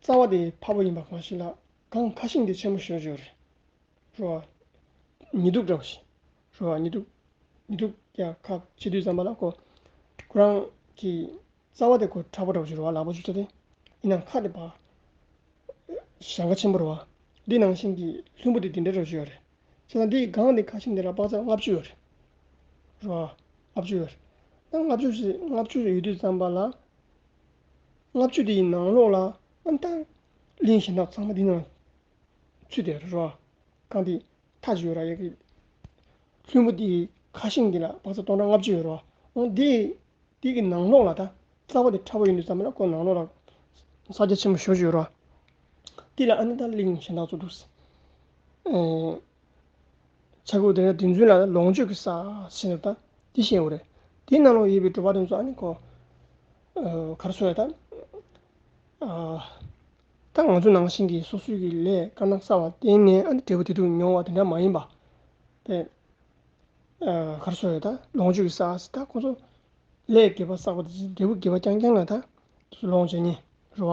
རྩ་བ་དེ་ཕ་བོ་ཡིན་པ་གང་ཞིག་ལ་གང་ཁ་ཤིང་དེ་ཆེན་པོ་ཞེ་པོ་ཅིག་ཡོད་རེད་བ། ཉི་གདུགས་འདྲ་བོ་ཞིག་རེད་བ། ཉི་གདུགས། ཉི་གདུགས་ཡ་ཁ་བྱེད་དུས་ཙམ་པ་ལ་ཁོ་ཁོ་རང་གི་རྩ་བ་དེ་ཁོ་ཁྲ་པོ་འདྲ་བོ་ཞིག་རེད་བ། ལག་པ་ཆུ་ཚ་དེ། ཡིན་ནའང་ཁ་དེ་ཕར་ཞེང་ཁ་ཆེན་པོ་རེད་བ། འདི་ནང་བཞིན་གྱི་ལྷུན་པོ་དེ་དེ་འདྲ་འདྲ་བོ་ཞིག་ཡོད་རེད། བྱས་ཙང་འདིའི་སྒང་དེ་ཁ་ཤིང་དེ་ལ་དཔག་ཚད་ལྔ་བཅུ་ཡོད་རེད། རེད་བ། ལྔ་བཅུ་ཡོད་རེད། ད་ལྔ་བཅུ་ཞིག་ལྔ་བཅུ་ཡོད་དུས་ཙམ་པ་ལ། ལྔ་བཅུ་དེའི་ནང་ལོགས་ལ་ཨ་ནི་ད་གླིང་གཞན་དག་ཚང་མ་འདི་ནང་ཚུད་དེ་རེད་བ། གང་དེ་མཐའ་ཅིག་ཡོད་ར། ཡ་གི་ལྷུན་པོ་དེའི་ཁ་ཤིང་འདི་ལ་དཔག་ཚད་སྟོང་ཕྲག་ལྔ་བཅུ་ཡོད་ར། འོ་འདི་འདི་གི་ནང་ལོགས་ལ་ད་རྩ་བ་དེ་ཕྲ་བོ་ཡིན་དུས་ཙམ་པ་ལ་ཁོ་ནང་ལོགས་ལ་ས་རྒྱ་ཆེན་པོ་ཞེ་པོ་ཅིག་ཡོད་ར། འདི་ལ་ཨ་ནི་ད་གླིང་གཞན་དག་ཚོ་འདུག་སེ། ཨེ། ཆ་བགོས་དེ་ནས་དེ་ཚོའི་ལ་ལོངས་སྤྱོད་ཀྱི་ས་ཟེར་ནས་ད་འདི་བཤད་ཡོད་རེད། དེའི་ནང་ལོགས་ཡོད་པའི་འགྲོ་བ་དེ་ཚོ་ཨ་ནི་ཁོ། ཨ་ག་རེ་ཟེར་ད། ཨ་ད་ང་ཚོ་ནང་བཞིན་གྱི་སོ་སོའི་གི་ལས་དཀར་ནག་བསགས་པ་བརྟེན་ནས་ཨ་ནི་འབྲས་བུ་དེ་དུ་མྱོང་བ་དེ་འདྲ་མ་ཡིན་པ། དེ་ཨ་ག་རེ་ཟེར་ད་ལོངས་སྤྱོད་ཀྱི་ས་ཟེར་ད་ཁོ་ཚོ་ལས་དགེ་བ་བསགས་པ་དེ་འབྲས་བུ་དགེ་བ་རྐྱང་རྐྱང་ལ་ད་དུ་ལོངས་སྤྱོད་ཉེ་རེད་བ།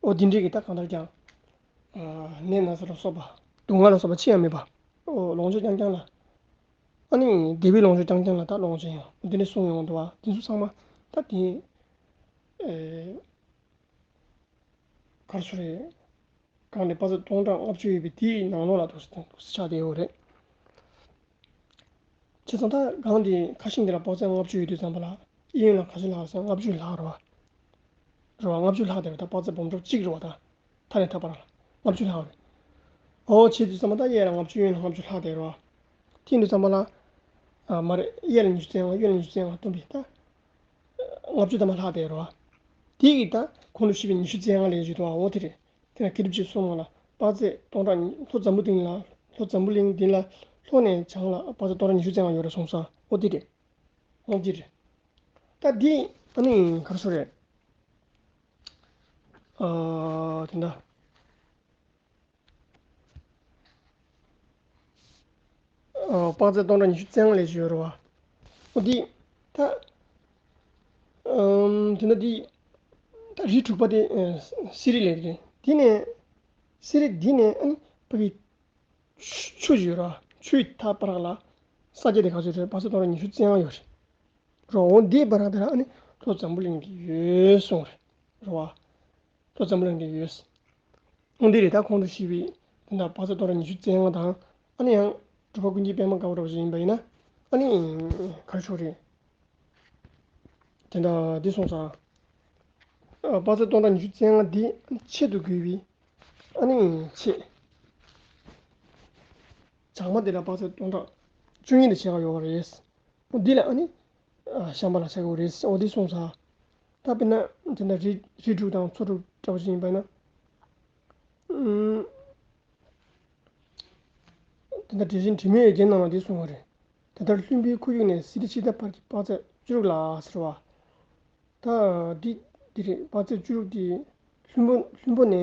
ཨོ་དེ་འདྲའི་གི་ད་གང་ལྟར་ཀྱང་། ནད་ན་ཚ་ལ་སོགས་པ། སྡུག་བསྔལ་ལ་སོགས་པ་ཅི་ཡང་མེད་པ། ཨོ་ལོངས་སྤྱོད་རྐྱང་རྐྱང་ལ། ཨ་ནི་བདེ་བའི་ལོངས་སྤྱོད་རྐྱང་རྐྱང་ལ་ད་ལོངས་སྤྱོད་ཡང་འདི་ནས་གསུངས་ཡོང་འདུག་བ། འདི་ཚོ་ཚང་མ་ད་དེ་ཨེ་ག་རེ་ཟེར་རེད། གང་ནས་དཔག་ཚད་སྟོང་ཕྲག་ལྔ་བཅུ་ཡོད་པའི་དེའི་ནང་ལོགས་ལ་འདུག་སེ་འདུག་སེ་ཆགས་བསྡད་ཡོད་རེད། བྱས་ཙང་ད་གང་དེ་ཁ་ཤིང་དེ་ལ་དཔག་ཚད་ལྔ་བཅུ་ཡོད་དུས་ཙམ་པ་ལ་གཡས་གཡོན་ལ་ག་ཚོད་ལྷག་ཟེར་ན་ལྔ་བཅུ་ལྷག་རེད་བ། རེད་བ། ལྔ་བཅུ་ལྷག་བསྡད་པ་ད་དཔག་ཚད་འབུམ་ཕྲག་གཅིག་རེད་བ་ད། མཐའ་ནས་མཐའ་བར་ལ་ལྔ་བཅུ་ལྷག་རེད། ཨོ་བྱས་དུས་ཙམ་པ་ད་གཡས་ལ་ལྔ་བཅུ་གཡོན་ལ་ལྔ་བཅུ་ལྷག་བསྡད་རེད་བ། དེ་ཡིན་དུས་ཙམ་པ་ལ། ཨ་མ་རེད། གཡས་ལ་ཉི་ཤུ་རྩ་ལྔ་གཡོན་ལ་ཉི་ཤུ་རྩ་ལྔ་བཏོན་པས་ད། ལྔ་བཅུ་ཐམ་པ་ལྷག་བསྡད་རེད་བ། དེ་གི་ད་གོང་དུ་ཞུས་པའི་ཉི་ཤུ་རྩ་ལྔ་ལས་བརྒྱུད་དོ། ཨོ་དེ་རེད། དེ་ལ་ཀི་རིབ་ཅིག་སོང་བ་ལ་དཔག་ཚད་སྟོང་ཕྲག་ལྷོ་འཛམ་བུ་གླིང་ལ་ལྷོ་འཛམ་བུ་གླིང་འདི་ལ་ལྷོ་ནས་བྱང་ལ་དཔག་ཚད་སྟོང་ཕྲག་ཉི་ཤུ་རྩ་ལྔ་ཡོད་རེད་གསུངས་ས། ཨོ་འདི་རེད། ཨོ་འདི་རེད། ད་འདི་ཨ་ནི་ག་རེ་ཟེར་རེད། ཨ་དེ་འདྲ། ཨ་དཔག་ཚད་སྟོང་ཕྲག་ཉི་ཤུ་རྩ་ལྔ་ལས་བརྒྱུད་ཡོད་རེད་བ། ཨོ་འདི་ད་ཨམ་དེ་འདྲ་འདི་ད་རི་དྲུག་པ་དེ་ཨ་སི་རི་ལས་རེད། འདི་ནས་སི་རི་འདི་ནས་ཨ་ནི་ཕ་གི་ཆུ་ཆུ་ཡོད་ར། ཆུའི་མཐའ་བར་ལ་ས་རྒྱ་དེ་ག་ཚོད་རེད། དཔག་ཚད་སྟོང་ཕྲག་ཉི་ཤུ་རྩ་ལྔ་ཡོད་རེད། རོ་འོ་འདིའི་བར་དེ་ལ་ཨ་ནི་ལྷོ་འཛམ་བུ་གླིང་གི་ཡོད་གསུངས་རེད། རོ་ཨ། ལྷོ་འཛམ་བུ་གླིང་གི་ཡོད། འོ་འདི་རེད། ད་གོང་དུ་ཞུས་པའི་དེ་འདྲ་དཔག་ཚད་སྟོང་ཕྲག་ཉི་ཤུ་རྩ་ལྔ་དང་ཨ་ནི་ཡང་གྲུབ་པ་ཀུན་མཁྱེན་པད་མ་དཀར་པོ་འདྲ་བོ་ཞིག་ཡིན་པ་ཡིན་ན་ཨ་ནི་ག་རེ་ཞུ་རེད། དེ་འདྲ་འདི་སོང་ཙང་། ཨ་དཔག་ཚད་སྟོང་ཕྲག་ཉི་ཤུ་རྩ་ལྔ་འདི་ཆེད་དུ་དགོས་པའི་ཨ་ནི་ཆེད། བྱང་མ་འདི་ལ་དཔག་ཚད་སྟོང་ཕྲག་བཅུ་གཉིས་ལ་ཆགས་ཀྱི་ཡོད་པ་རེད། འོ་འདི་ལ་ཨ་ནི་ཨ་ཤམ་པ་ལ་ཆགས་ཀྱི་ཡོད་རེད། འོ་འདི་སོང་ཙང་། ད་དཔེར་ན་དེ་འདྲ་རི་རི་དྲུག་དང་མཚོ་དྲུག་འདྲ་བོ་ཞིག་ཡིན་པ་ཡིན་ན། ཨུམ། དེ་འདྲ་འགྲེལ་ཆེན་དྲི་མེད་འོད་ཀྱི་ནང་ལ་འདི་གསུངས་པ་རེད། དེ་ལྟར་ལྷུན་པོའི་ཁོར་ཡུག་ནས་སི་རི་ཕྱེད་དང་བར་གྱི་དཔག་ཚད་བཅུ་དྲུག་ལ་ཟེར་བ། ད་འདི་འདི་རེད། དཔག་ཚད་བཅུ་དྲུག་འདི་ལྷུན་པོ་ལྷུན་པོ་ནས་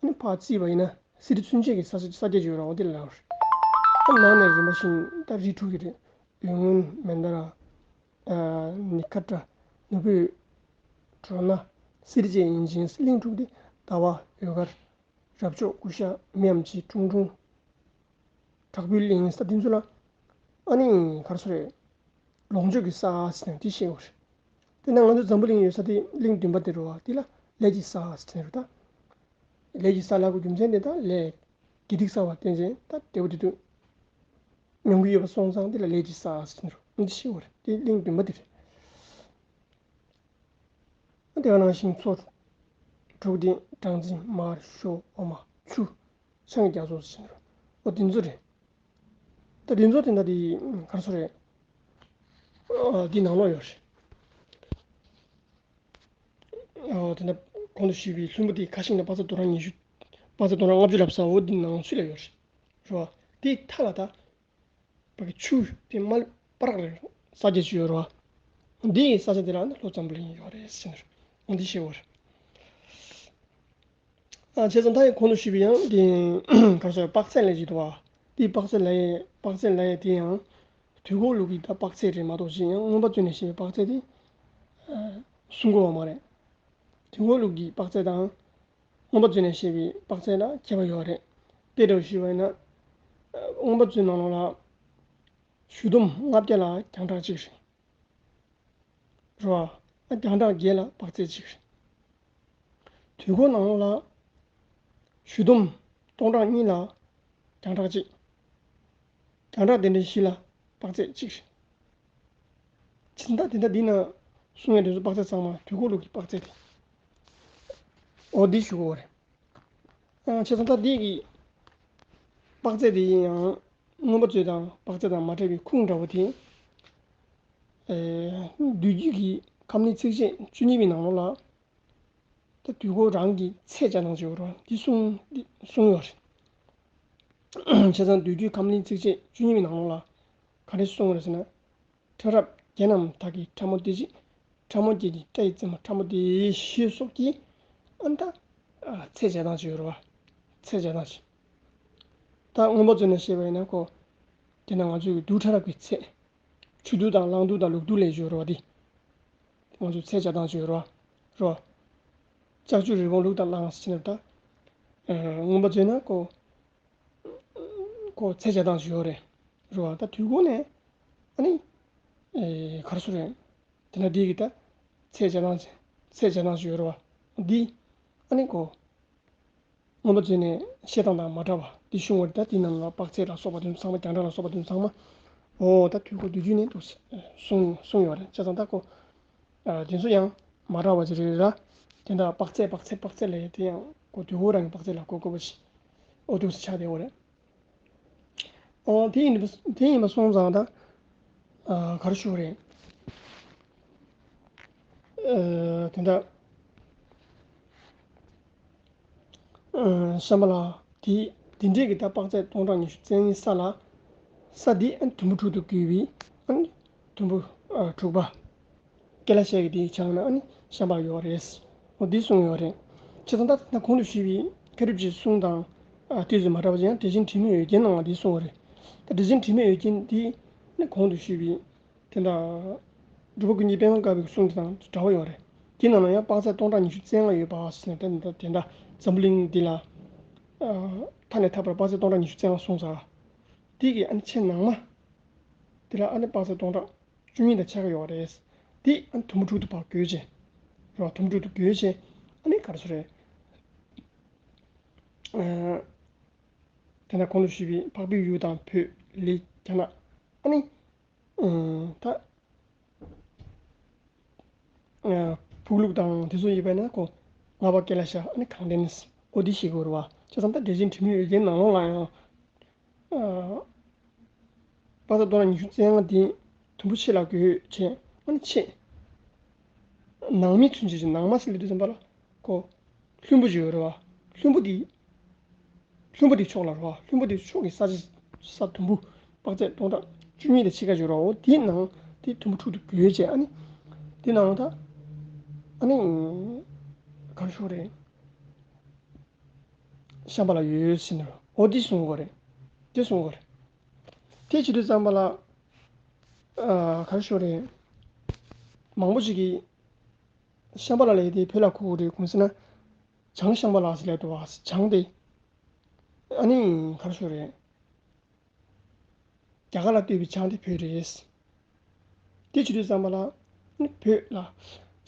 ནི་ཕར་བརྩིས་པ་ཡིན་ན་སི་རི་ཚུན་ཆད་ཀྱི་ས་ས་རྒྱ་བརྗོད་རང་འོ་དེ་ལ་ལབ་རེད། ནང་ནས་རིམ་པ་བཞིན་ད་རིགས་དྲུག་གི་རེད། འོད་སྔོན་མནྡ་ར། ནི་ཁ་ཏྲ། ནུ་བོའི་གྲོ་ནག་སིལ་བྱེད་ཡིན་ཞིང་། གླིང་དྲུག་སྟེ་ཟླ་བ་འོད་དཀར། རབ་མཆོག་ཀུ་ཤ་མིའམ་ཅི་ཁྲུང་ཁྲུང་། དྲག་པོའི་གླིང་ས་དེ་ཚོ་ལ། ཨ་ནི་ག་རེ་ཟེར་རེད། ལོངས་སྤྱོད་ཀྱི་ས་ཟེར་ནས་དེ་བཤད་ཡོད་རེད། དེ་ན་ང་ཚོ་འཛམ་བུ་གླིང་ཡོད་ས་དེ་གླིང་བདུན་པ་དེ་རེད་བ། དེ་ལ་ལས་ཀྱི་ས་ཟེར་ནས་རེད་ད། ལས་ཀྱི་ས་ལབ་དགོས་རྒྱུ་མཚན་དེ་ད་ལས་དགེ་སྡིག་བསགས་པ་རྟེན་ཅན་ད་དེ་བོ་དེ་དུས། མྱོང་གི་ཡོད་པ་སོང་ཙང་དེ་ལ་ལས་ཀྱི་ས་ཟེར་ནས་རེད། འདི་བཤད་ཡོད་རེད། དེ་གླིང་བདུན་པ་དེ་རེད། དེ་ག་ནང་བཞིན་མཚོ་དྲུག་སྟེ་སྦྲང་རྩི་མར་ཞོ་འོ་མ་ཆུ། ཆང་གི་རྒྱ་མཚོ་ཟེར་ནས་རེད། འོ་དེ་ཚོ་རེད། ད་དེ་ཚོ་དེ་འདྲ་དེ་ག་རེ་ཟེར་རེད། ཨ་དེ་ནང་ལོགས་ཡོད་རེད། ཨ་དེ་འདྲ་གོང་དུ་ཞུས་པའི་ལྷུན་པོ་དེ་ཁ་ཤིང་ལ་དཔག་ཚད་སྟོང་ཕྲག་ཉི་ཤུ། དཔག་ཚད་སྟོང་ཕྲག་ལྔ་བཅུ་ལབ་ས་འོ་དེ་ནང་ཚུད་ལ་ཡོད་རེད། རེད་བ། དེ་མཐའ་ལ་ད། བ་གི་ཆུ་དེ་མ་པར་རེད། ས་རྒྱ་ཆུ་ཡོད་རེད་བ། འདི་ཡི་ས་ཆ་དེ་ལ་ནི་ལྷོ་འཛམ་བུ་གླིང་ཡོད་རེད་ཟེར་ནས་འོ་འདི་བཤད་ཡོད་རེད། ཨ་བྱས་ཙང་ད་ཡིན་གོང་དུ་ཞུས་པའི་ཡང་འདི་ག་རེ་ཟེར་དཔག་ཚད་ལབ་ཀྱི་འདུག་བ། འདི་དཔག་ཚད་ལབ་ཡས་དཔག་ཚད་ལབ་ཡས་དེ་ཡང་དུས་འཁོར་ལུགས་ཀྱི་ད་དཔག་ཚད་རེད་མ་གཏོགས་གཞན་ཡང་མངོན་པ་མཛོད་ནས་བཤད་པའི་དཔག་ཚད་དེ་གསུང་དགོས་པ་མ་རེད། དུས་འཁོར་ལུགས་ཀྱི་དཔག་ཚད་དང་། མངོན་པ་མཛོད་ནས་བཤད་པའི་དཔག་ཚད་ལ་ཁྱད་པར་ཡོད་རེད། དཔེ་འདྲ་བོ་ཞུས་པ་ཡིན་ན། མངོན་པ་མཛོད་ནང་ལོགས་ལ། གཞུ་འདོམ་ལྔ་བརྒྱ་ལ་རྒྱང་གྲགས་གཅིག་རེད། རེད་བ། རྒྱང་གྲགས་བརྒྱད་ལ་དཔག་ཚད་གཅིག་རེད། དུས་འཁོར་ནང་ལོགས་ལ། གཞུ་འདོམ་སྟོང་ཕྲག་གཉིས་ལ་རྒྱང་གྲགས་གཅིག་རྒྱང་གྲགས་དེ་འདྲའི་བཞི་ལ་དཔག་ཚད་གཅིག་རེད། ཕྱིན་ད་དེ་འདྲ་འདི་ན་གསུང་ཡ་དེ་ཚོ་དཔག་ཚད་ཚང་མ་དུས་འཁོར་ལུགས་ཀྱི་དཔག་ཚད་དེ། འོ་འདི་ཞུ་དགོས་རེད། ཨ་བྱས་ཙང་ད་འདི་གི་དཔག་ཚད་དེ་ཡིན་ཡང་མངོན་པ་མཛོད་དང་དཔག་ཚད་དང་མ་བྲལ་བའི་ཁུངས་འདྲ་བོ་དེ། ཨེ་བསྡུས་རྒྱུད་ཀྱི་ཁམས་ལེན་ཚིགས་བཅད་བཅུ་གཉིས་པའི་ནང་ལོགས་ལ། ད་དུས་འཁོར་རང་གི་ཚད་བྱ་སྟངས་བྱེད་པ་རེད་བ། འདི་གསུང་འདི་གསུང་ཡོད་རེད། བྱས་ཙང་བསྡུས་རྒྱུད་ཁམས་ལེན་ཚིགས་བཅད་བཅུ་གཉིས་པའི་ནང་ལོགས་ལ་ག་རེ་གསུངས་རེད་ཟེར་ན། ཕྲ་རབ་བརྒྱད་རྣམས་དག་གི་ཕྲ་མོ་སྟེ་གཅིག་ཕྲ་མོ་བརྒྱད་ཀྱི་སྐྲ་ཡི་རྩེ་མོ་ཕྲ་མོ་སྟེ་ཞེས་སོགས་ཀྱིས་ཨ་ནི་ད་ཚད་བྱ་སྟངས་བྱེད་ཡོད་རེད་བ། ཚད་བྱ་སྟངས་བྱེད། ད་མངོན་པ་མཛོད་ནས་བཤད་པ་ཡིན་ན་ཁོ། དེ་ན་ང་ཚོའི་རྡུལ་ཕྲ་རབ་ཀྱི་ཚད། ཆུ་རྡུལ་དང་རླངས་རྡུལ་དང་ལུག་རྡུལ་ལས་བྱུང་རེད་བ་དེ། ང་ཚོས་ཚད་བྱ་སྟངས་བྱེད་ཡོད་རེད་བ། རེད་བ། ལྕགས་ཀྱུ་རི་བོང་ལུག་དང་གླང་ཟེར་ནས་ད། མངོན་པ་མཛོད་ན་ཁོ། ཁོ་ཚད་བྱ་སྟངས་ཤིག་ཡོད་རེད། རེད་བ། ད་དུས་འཁོར་ནས་ཨ་ནི། ཨེ་ག་རེ་ཟེར་རེད། དེ་འདྲ་འདི་གི་ད་ཚད་བྱ་སྟངས་ཚད་བྱ་སྟངས་ཤིག་ཡོད་རེད་བ། འདི་ཨ་ནི་ཁོ་མངོན་པ་མཛོད་ནས་བཤད་སྟངས་དང་མ་འདྲ་བ་འདི་གསུང་བ་རེད། ད་འདི་ནང་ལ་དཔག་ཚད་ལ་སོགས་པ་དེ་ཚོ་ཚང་མ་རྒྱང་གྲགས་ལ་སོགས་པ་དེ་ཚོ་ཚང་མ། འོ་ད་དུས་འཁོར་བསྡུས་རྒྱུད་ནས་འདུག་གསུང་གསུང་ཡོད་རེད། བྱས་ཙང་ད་ཁོ། ཨ་དེ་ཚོ་ཡང་མ་འདྲ་བ་ཅིག་རེད་ར། དེ་འདྲ་དཔག་ཚད་དཔག་ཚད་དཔག་ཚད་ལབ་ཡས་དེ་ཡང་ཁོ་དུས་འཁོར་རང་གི་དཔག་ཚད་ལ་གོ་དགོས་པ་ཞིག་འོ་འདུག་སེ་ཆགས་བསྡད་ཡོད་རེད། ཨོ་དེ་ཡིན་པ་དེ་ཡིན་པ་སོང་ཙང་ད། ཨ་ག་རེ་ཞུ་དགོས་རེད། ཨ་དེ་འདྲ། ཨ་ཤམ་བྷ་ལ་དེ་དེ་འདྲའི་གི་ད་དཔག་ཚད་སྟོང་ཕྲག་ཉི་ཤུ་རྩ་གཉིས་ས་ལ། ས་འདི་ཨ་ནི་དུམ་བུ་དྲུག་ཏུ་བགོས་པའི་ཨ་ནི་དུམ་བུ་ཨ་དྲུག་པ། ཀེ་ལ་ཤ་གི་དེའི་ཆ་ནང་ཨ་ནི་ཤམ་བྷ་ལ་ཡོད་རེད། འོ་འདི་གསུངས་ཡོད་རེད། བྱས་ཙང་ད་ད་གོང་དུ་ཞུས་པའི་ཁ་རིབ་ཀྱི་གསུང་དང་ཨ་ཏོག་ཙམ་མ་འདྲ་བ་ཅིག་ཡང་འགྲེལ་ཆེན་དྲི་མེད་འོད་ཀྱི་ནང་ལ་འདི་གསུངས་ཡོད་རེད། ད་འགྲེལ་ཆེན་དྲི་མེད་འོད་ཀྱི་འདི་ནི་གོང་དུ་ཞུས་པའི་དེ་འདྲ། འབྲུག་པ་ཀུན་མཁྱེན་པད་མ་དཀར་པོའི་གསུང་དེ་དང་འདྲ་བ་ཡོད་རེད། དེ་ནང་ལ་ཡང་དཔག་ཚད་སྟོང་ཕྲག་ཉི་ཤུ་རྩ་ལྔ་ཡོད་པ་ཟེར་ནས་དེ་འདྲ་དེ་འདྲ་འཛམ་བུ་གླིང་འདི་ལ། ཨ་མཐའ་ནས་མཐའ་བར་དཔག་ཚད་སྟོང་ཕྲག་ཉི་ཤུ་རྩ་ལྔ་གསུངས་ཚར། དེ་གི་ཨ་ནི་ཆེས་ནང་མ། དེ་ལ་ཨ་ནི་དཔག་ཚད་སྟོང་ཕྲག་བཅུ་གཉིས་དང་ཕྱེད་ཀ་ཡོད་རེད། དེ་ཨ་ནི་དུམ་བུ་དྲུག་ཏུ་ཕར་བགོས་བྱས། རེད་བ། དུམ་བུ་དྲུག་ཏུ་བགོས་བྱས་ཨ་ནི་ག་རེ་ཟེར་རེད། ཨ་དེ་ན་གོང་དུ་ཞུས་པའི་འཕགས་པའི་ཡུལ་དང་བོད་ལི་རྒྱ་ནག་ཨ་ནི། ཨ་ད། ཨ་ཕུག་ལུགས་དང་དེ་ཚོ་ཡིན་པ་ན་ཁོ། ལྔ་པ་ཀེ་ལ་ཤ་ཨ་ནི་གངས་ལྡན་ཨོ་དེ་ཤེས་དགོས་རེད་བ། བྱས་ཙང་ད་འགྲེལ་ཆེན་དྲི་མེད་འོད་ཀྱི་ནང་ལོགས་ལ་ཡང་། ཨ་དཔག་ཚད་སྟོང་ཕྲག་ཉི་ཤུ་རྩ་ལྔ་དེ་དུམ་བུ་ཕྱེད་ལ་བགོས་བྱས་ཨ་ནི་ཕྱེད། ནང་མི་ཚུན་ཆད་ཀྱི་ནང་མ་ཟེར་ལེ་དུས་ཙམ་པ་ལ་ཁོ། ལྷུན་པོ་ཅིག་ཡོད་རེད་བ། ལྷུན་པོ་དེ། ལྷུན་པོ་དེ་ཕྱོགས་ལ་རེད་བ། ལྷུན་པོ་དེ་ཕྱོགས་ཀྱི་ས་ཆ་ས་དུམ་བུ་དཔག་ཚད་སྟོང་ཕྲག་བཅུ་གཉིས་དང་ཕྱེད་ཀ་ཡོད་རེད་བ། འོ་དེའི་ནང་དེ་དུམ་བུ་དྲུག་ཏུ་བགོས་བྱས་ཨ་ནི། དེ་ནང་ད། ཨ་ནི། ག་རེ་ཞུ་དགོས་རེད། ཤམ་བྷ་ལ་ཡོད་ཟེར་ནས་འོ་དེ་གསུང་དགོས་རེད། དེ་གསུང་དགོས་རེད། དེ་བྱེད་དུས་ཙམ་པ་ལ། ཨ། ག་རེ་ཞུ་རེད། མང་པོ་ཞིག་གིས་ཤམྦྷ་ལ་ལབ་དེ་བོད་ལ་གོ་གི་རེད། གང་ཟེར་ན། བྱང་ཤམྦྷ་ལ་ཟེར་ལབ་འདུག་བ། བྱང་དེ། ཨ་ནི་ག་རེ་ཞུ་རེད། རྒྱ་གར་ལ་ལྟོས་པའི་བྱང་དེ་བོད་རེད། དེ་བྱེད་དུས་ཙམ་པ་ལ། ནི་བོད་ལ།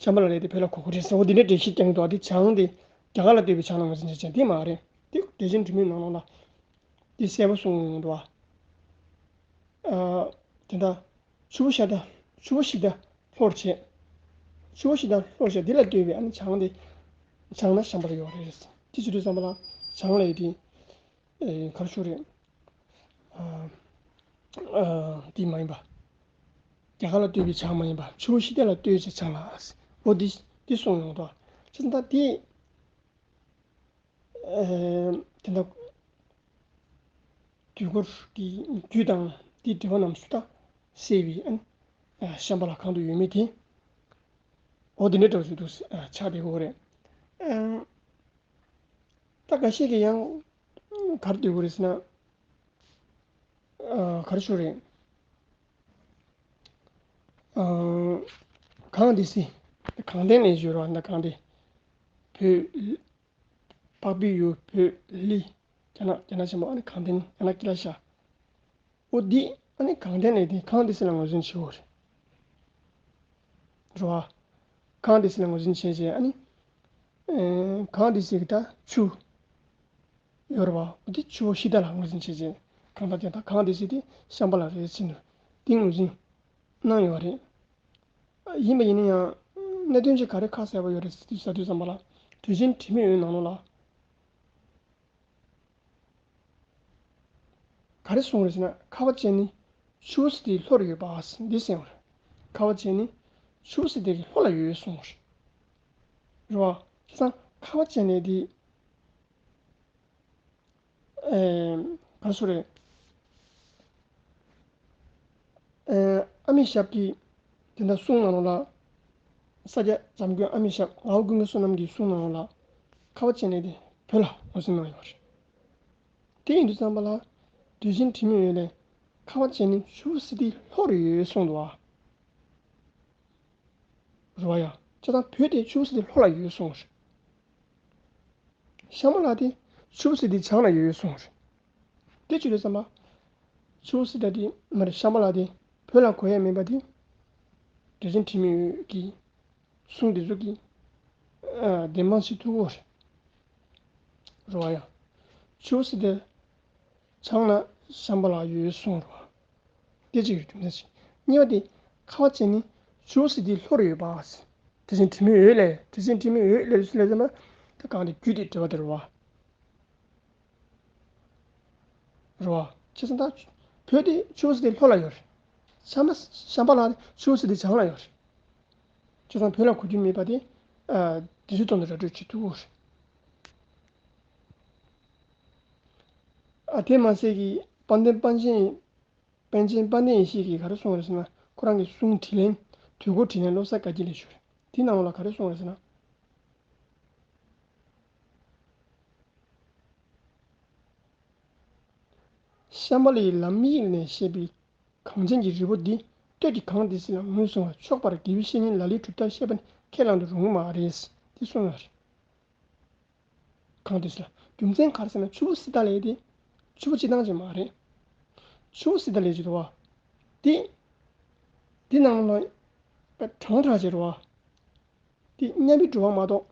ཤམྦྷ་ལ་ལབ་དེ་བོད་ལ་གོ་གི་རེད་ཟེར། འོ་དེ་འདྲའི་འགྲེལ་བཤད་རྒྱག་གི་འདུག་བ། དེ་བྱང་དེ་རྒྱ་གར་ལ་ལྟོས་པའི་བྱང་ལ་ངོས་འཛིན་བྱེད་བྱེད་དེ་མ་རེད། དེ་རྒྱ་ཆེན་དྲི་མེད་ནང་ལོགས་ལ། དེ་གསལ་པོ་གསུངས་འདུག་བ། ཨ། དེ་འདྲ། ཆུ་བོ་ཤ་ད། ཆུ་བོ་ཤི་ད་ལྷོར་བྱེད། ཆུ་བོ་ཤི་ད་ལྷོར་བྱེད་དེ་ལ་ལྟོས་པའི་ཨ་ནི་བྱང་དེ། བྱང་ན་ཤམྦྷ་ལ་ཡོད་རེད། དེ་བྱེད་དུས་ཙམ་པ་ལ་བྱང་ལ་ཡོད་དེ། ཨེ། ག་རེ་ཞུ་རེད། ཨ། ཨ། དེ་མ་ཡིན་པ། རྒྱ་གར་ལ་ལྟོས་པའི་བྱང་མ་ཡིན་པ། ཆུ་བོ་ཤི་ད་ལ་ལྟོས་བྱེད་བྱང་ལ། འོ་དེ་དེ་གསུངས་ཡོང་འདུག་བ། བྱས་ཙང་ད་དེ། ཨེ། དེ་འདྲ། དུས་འཁོར་གྱི་རྒྱུད་དང་དེའི་འབྲེལ་བ་རྣམས་སུ་ད་གསལ་བའི་ཨ་ནི། ཨ། ཤམྦྷ་ལ་གང་དུ་ཡོད་མེད་དེ། འོ་དེ་འདྲའི་འདྲ་བོ་ཞིག་ཏུ། ཨ། ཆགས་བསྡད་ཀྱི་ཡོད་རེད། ཨ། ད་འགའ་ཤས་ཀྱིས་ཡང་ག་རེ་འདོད་ཀྱི་རེད་ཟེར་ན། ཨ། ག་རེ་ཞུ་རེད། ཨ། གངས་ཏི་སེ། གངས་ལྡན་ལ་ཞུ་རོགས་ན། གངས་ཏི། བོད། འཕགས་པའི་ཡུལ། བོད་ལི། རྒྱ་ནག་རྒྱ་ནག་ཆེན་པོ་ཨ་ནི་གངས་ལྡན། རྒྱ་ནག་ཀི་ལ་ཤ། འོ་འདི་ཨ་ནི་གངས་ལྡན་ལ་དེ་གངས་ཏི་སེ་ལ་ངོས་འཛིན་བྱེད་འོ་རེད། རེད་བ། གངས་ཏི་སེ་ལ་ངོས་འཛིན་བྱས་རྗེས་ཨ་ནི། ཨེ། གངས་ཏི་སེ་གི་ད་ཆུ་ཡོད་རེད་བ། འོ་དེ་ཆུ་བོ་ཤི་ད་ལ་ངོས་འཛིན་བྱས་རྗེས་གང་ལྟར་ཀྱང་ད་གངས་ཏི་སེ་དེ་ཤམྦྷ་ལ་རེད་ཟེར་ནས་དེ་ངོས་འཛིན་གནང་ཡོད་རེད། ཡིན་པ་ཡིན་ན་ཡང་གནད་དོན་ཅིག་ག་རེ་ཁ་གསལ་པོ་ཡོད་རེད་ཟེར་དུས་ཙམ་པ་ལ། དུས་ཆེན་དྲི་མེད་འོད་ནང་ལོགས་ལ། ག་རེ་གསུངས་རེད་ཟེར་ན། ཁ་བ་ཅན་ནི་ཆུ་བོ་ཟེར་དེའི་ལྷོར་ཡོད་པ་འདི་གསུངས་རེད། ཁ་བ་ཅན་ནི་ཆུ་བོ་ཟེར་དེ་གི་ལྷོ་ལ་ཡོད་གསུངས་རེད། རེད་བ། བྱས་ཙང་ཁ་བ་ཅན་ནི་དེ། ཨེ། ག་རེ་ཟེར་རེད། ཨེ། ཨ་མྱེས་ཞབས་ཀྱིས་དེ་འདྲ་གསུངས་ནང་ལོགས་ལ། ས་སྐྱ་བྱམས་མགོན་ཨ་མྱེས་ཞབས། ངག་དབང་ཀུན་དགའ་བསོད་ནམས་ཀྱིས་གསུངས་ནང་ལོགས་ལ། ཁ་བ་ཅན་ནི་དེ་བོད་ལ་ངོས་འཛིན་གནང་ཡོད་རེད། དེ་ཡིན་དུས་ཙམ་པ་ལ། དུས་ཆེན་དྲི་མེད་འོད་ལས་ཁ་བ་ཅན་ནི་ཆུ་བོ་ཟེར་དེའི་ལྷོར་ཡོད་གསུངས་འདུག་བ། རེད་བ་ཡ། བྱས་ཙང་བོད་དེ་ཆུ་བོ་ཟེར་དེའི་ལྷོ་ལ་ཡོད་གསུངས་རེད། ཤམྦྷ་ལ་དེ་ཆུ་བོ་ཟེར་དེའི་བྱང་ལ་ཡོད་གསུངས་རེད། དེ་ཅི་རེད་བསམ་པ། ཆུ་བོ་ཟེར་ད་དེ་མ་རེད། ཤམྦྷ་ལ་དེ་བོད་ལ་གོ་ཡ་མིན་པ་དེ། དུས་ཆེན་དྲི་མེད་འོད་ཀྱི་གསུང་དེ་ཚོ་གི། ཨ། བདེན་དཔང་བྱེད་ཐུབ་ཀྱི་རེད། རེད་བ་ཡ། ཆུ་བོ་ཟེར་དེ་བྱང་ལ་ཤམྦྷ་ལ་ཡོད་གསུངས་རེད་བ། དེ་གཅིག་རེད། རྒྱུ་མཚན་གཅིག་གཉིས་པ་དེ། ཁ་བ་ཅན་ནི་ཆུ་བོ་ཟེར་དེའི་ལྷོར་ཡོད་པ། དུས་ཆེན་དྲི་མེད་འོད་ལས། དུས་ཆེན་དྲི་མེད་འོད་ལས་སུ་ལས་ཟེར་ན། ད་གང་དེ་རྒྱུད་དེ་འབྲེལ་བ་དེ་རེད་བ། རེད་བ། བྱས་ཙང་ད་བོད་དེ་ཆུ་བོ་ཟེར་དེའི་ལྷོ་ལ་ཡོད་རེད། ཤམ་ཤམྦྷ་ལ་ཆུ་བོ་ཟེར་དེའི་བྱང་ལ་ཡོད་རེད། བྱས་ཙང་བོད་ལ་གོ་རྒྱུ་མེད་པ་དེ། ཨ། དེ་ཚོའི་དོན་དུ་ར་སྤྲོད་བྱེད་ཐུབ་ཀྱི་རེད། ཨ། དེ་མ་ཟད་ཀྱི་དཔལ་ལྡན་པཎ་ཆེན། པཎ་ཆེན་དཔལ་ལྡན་ཡེ་ཤེས་ཀྱིས་ག་རེ་གསུངས་རེད་ཟེར་ན། ཁོ་རང་གི་གསུང་དྲིས་ལན། དུས་འཁོར་དྲིས་ལན་བློ་གསར་དགའ་སྐྱིད་ལས་ཞུ་རེད། དེའི་ནང་ལ་ག་རེ་གསུངས་རེད་ཟེར་ན། ཤམྦྷ་ལའི་ལམ་ཡིག་ནས་བཤད་པའི་གངས་ཅན་གྱི་རི་བོ་འདི། སྟོད་ཀྱི་གངས་ཏི་སེ་ལ་ངོས་བཟུང་བ་ཆོག་པར་དགེ་བའི་བཤེས་གཉེན་ལ་ལའི་གྲུབ་མཐར་བཤད་པ་ནི་ཁས་བླངས་དུ་རུང་བ་མ་རེད། འདི་གསུངས་ཡོད་རེད། གངས་ཏི་སེ་ལ། རྒྱུ་མཚན་ག་རེ་ཟེར་ན། ཆུ་བོ་སི་ཏཱ་ལའི་དེ་ཆུ་བོ་སྤྱིར་བཏང་ཅིག་མ་རེད། ཆུ་བོ་སི་ཏཱ་ལའི་ཅིག་རེད་བ། དེ། དེ་ནང་ལ་དྲང་དྲག་ཅིག་རེད་བ། དེ་མཉམ་པའི་འགྲོ་བ་མ་གཏོགས་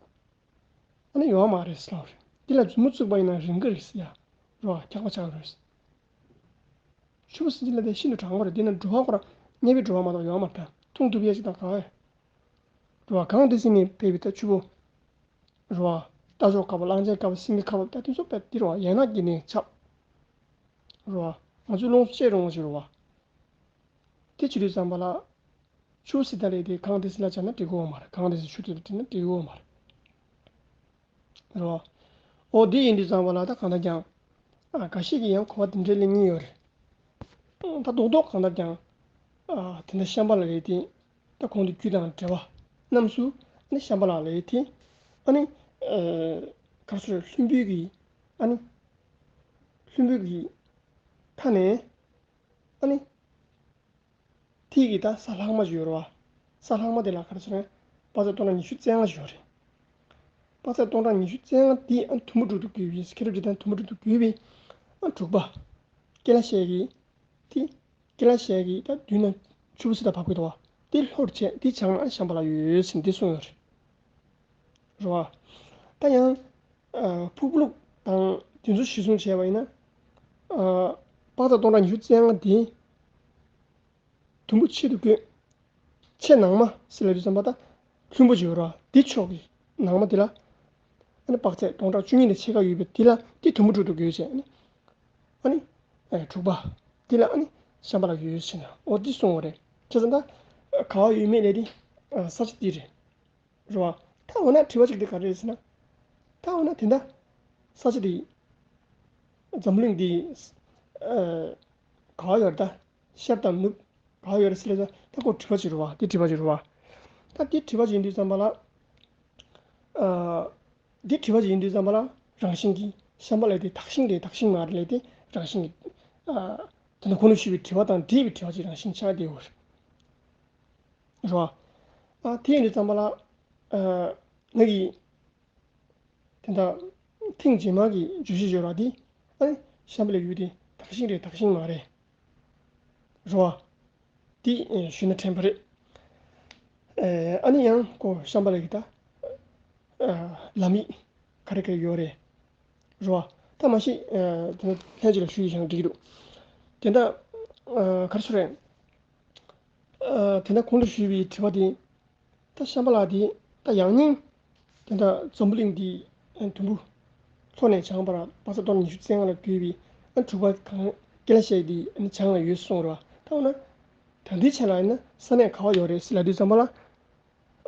ཨ་ནི་ཡོད་མ་རེད་ཟེར་བ་རེད། དེ་ལ་མཛུབ་མོ་བཙུགས་པ་ཡིན་ན་རིང་གི་རེད་ཟེར་ཡ། རེད་བ། འཁྱག་པ་ཆགས་རེད། ཆུ་བོ་སི་ཏཱ་ལ་དེ་ཤིན་ཏུ་དྲང་པོ་རེད། དེ་ན་འགྲོ་བ་ཁོ་རང་མཉམ་པའི་འགྲོ་བ་མ་གཏོགས་ཡོད་མ་རེད། མཐོང་ཐུབ་ཡ་ཅིག་དང་གང་ཡ། རེད་བ། གངས་ཏི་སེ་ནས་ཕེབས་པའི་ད་ཆུ་བོ། རེད་བ། རྟ་མཆོག་དཀར་པོ། གླང་ཆེན་དཀར་པོ། སེང་གེ་དཀར་པོ། ད་དེ་ཚོ་དཔེ་དེ་རེད་བ། ཡན་ལག་བརྒྱད་ནས་ཁྱབ། རེད་བ། ང་ཚོའི་ལུང་བཤད་རུང་བ་ཞིག་རེད་བ། དེ་བྱེད་དུས་ཙམ་པ་ལ། ཆུ་བོ་སི་ཏཱ་ལའི་དེ་གངས་ཏི་སེ་ལ་སྦྱར་ན་འགྲིག་གི་ཡོད་མ་རེད། གངས་ཏི་སེ་ཆུ་དེ་ལ་བྲིས་ན་འགྲིག་གི་ཡོད་མ་རེད། རེད་བ། འོ་དེ་ཡིན་དུས་ཙམ་པ་ལ་ད་གང་ལྟར་ཀྱང་། ཨ། འགའ་ཤས་ཀྱིས་ཡང་གོ་བ་དེ་འདྲའི་སླེབས་མཁན་ཡོད་རེད། ད་རྡོག་རྡོག་གང་ལྟར་ཀྱང་། ཨ། དེ་འདྲ་ཤམྦྷ་ལ་རེད་དེ། ད་གོང་དུ་རྒྱུད་དང་འབྲེལ་བ་རྣམས་སུ་ནི་ཤམྦྷ་ལ་རེད་དེ། ཨ་ནི། ཨ། ག་རེ་ཟེར། ལྷུན་པོའི་གི། ཨ་ནི། ལྷུན་པོའི་གི་མཐའ་ནས། ཨ་ནི། དེ་གི་ད་ས་ལྷག་མ་ཅིག་ཡོད་རེད་བ། ས་ལྷག་མ་དེ་ལ་ག་རེ་ཟེར་ན། དཔག་ཚད་སྟོང་ཕྲག་ཉི་ཤུ་རྩ་ལྔ་ཅིག་ཡོད་རེད། དཔག་ཚད་སྟོང་ཕྲག་ཉི་ཤུ་རྩ་ལྔ་དེ་ཨ་ནི་དུམ་བུ་དྲུག་ཏུ་བགོས་པའི་མཁས་གྲུབ་རྗེས་བསྟན་དུམ་བུ་དྲུག་ཏུ་བགོས་པའི་ཨ་དྲུག་པ། ཀེ་ལ་ཤའི་གི། དེ། ཀེ་ལ་ཤའི་གི་ད་མདུན་ན་ཆུ་བོ་སི་ཏ་བབས་ཀྱི་འདུག་བ། དེ་ལྷོ་རུ་བྱས་དེ་བྱང་ལ་ཤམ་བྷ་ལ་ཡོད་ཟེར་འདི་གསུངས་ཡོད་རེད། རེད་བ། ད་ཡང་། ཨ། ཕུག་པ་ལུགས་དང་དེ་ཚོ་གཞིར་བཟུང་བྱས་པ་ཡིན་ན། ཨ། དཔག་ཚད་སྟོང་ཕྲག་ཉི་ཤུ་རྩ་ལྔ་དེ། དུམ་བུ་ཆེད་དུ་བགོས། ཆེས་ནང་མ་ཟེར་ལབ་དུས་ཙམ་པ་ད། ལྷུན་པོ་ཅིག་ཡོད་རེད་བ། དེ་ཕྱོགས་ཀྱི་ནང་མ་དེ་ལ། ཨ་ནི་དཔག་ཚད་སྟོང་ཕྲག་བཅུ་གཉིས་ལས་ཕྱེད་ཀ་ཡོད་པའི་དེ་ལ་དེ་དུམ་བུ་དྲུག་ཏུ་བགོས་བྱས་ཨ་ནི། ཨ་ནི། ཨ། དྲུག་པ། དེ་ལ་ཨ་ནི། ཤམ་བྷ་ལ་ཡོད་ཟེར་ན་འོ་དེ་གསུངས་པ་རེད། བྱས་ཙང་ད། ག་བ་ཡོད་མེད་ལས་དེ། ཨ། ས་ཆ་དེ་རེད། རེད་བ། ད་འོ་ན་དྲི་བ་གཅིག་དེ་ག་རེ་རེད་ཟེར་ན། ད་འོ་ན་དེ་འདྲ། ས་ཆ་དེ། འཛམ་བུ་གླིང་འདི། ཨ། ག་བ་ཡོད་རེད་ད། ཤར་དང་ནུབ། ག་བ་ཡོད་རེད་ཟེར་ལབ་ཙང་ད་ཁོ་དྲི་བ་ཅིག་རེད་བ། དེ་དྲི་བ་ཅིག་རེད་བ། ད་དེ་དྲི་བ་ཅིག་ཡིན་དུས་ཙམ་པ་ལ། ཨ། དེ་དྲི་བ་ཅིག་ཡིན་དུས་ཙམ་པ་ལ་རང་བཞིན་གྱིས་ཤམ་བྷ་ལ་དེ་དག་ཞིང་རེད་དག་ཞིང་མ་རེད་ལབ་དེ་རང་བཞིན་གྱིས། ཨ། དེ་འདྲ་གོང་དུ་ཞུས་པའི་དྲི་བ་དང་འབྲེལ་བའི་དྲི་བ་ཅིག་རང་བཞིན་ཆགས་བསྡད་ཡོད་རེད། རེད་བ། ཨ། དེ་ཡིན་དུས་ཙམ་པ་ལ། ཨ། ང་གིས། དེ་འདྲ། ཐེངས་རྗེས་མ་གི་བརྗོད་གཞི་བརྗོད་ར་དེ། ཨ་ནི། ཤམ་བྷ་ལའི་ཡུལ་དེ་དག་ཞིང་རེད་དག་ཞིང་མ་རེད། རེད་བ། དེ་ཞུས་ན་དྲན་པ་རེད། ཨ་ནི་ཡང་ཁོ་ཤམ་བྷ་ལ་གི་ད། ཨ། ལམ་ཡིག་ག་རེ་ག་རེ་ཡོད་རེད། རེད་བ། ད་མ་གཞི། ཨ། དེ་ལྷན་ཅིག་ལ་ཞུ་ཡི་ཞང་འགྲིག་གི་འདུག་དེ་འདྲ། ཨ། ག་རེ་ཟེར་རེད། ཨ། དེ་འདྲ་གོང་དུ་ཞུས་པའི་དྲི་བ་དེ། ད་ཤམ་བྷ་ལ་དེ་ད་ཡང་སྙིང་། དེ་འདྲ་འཛམ་བུ་གླིང་འདི་དུམ་བུ། ལྷོ་ནས་བྱང་བར་དཔག་ཚད་སྟོང་ཕྲག་ཉི་ཤུ་རྩ་ལྔ་ལ་བགོས་པའི་ཨ་དྲུག་པ་གང་ཀེ་ལ་ཤའི་འདི་ཨ་ནི་བྱང་ལ་ཡོད་གསུངས་རེད་བ། ད་འོ་ན། ད་ལྟའི་ཆ་ལ་ཡིན་ན་ས་གནས་ག་བ་ཡོད་རེད་ཟེར་ལབ་དུས་ཙམ་པ་ལ།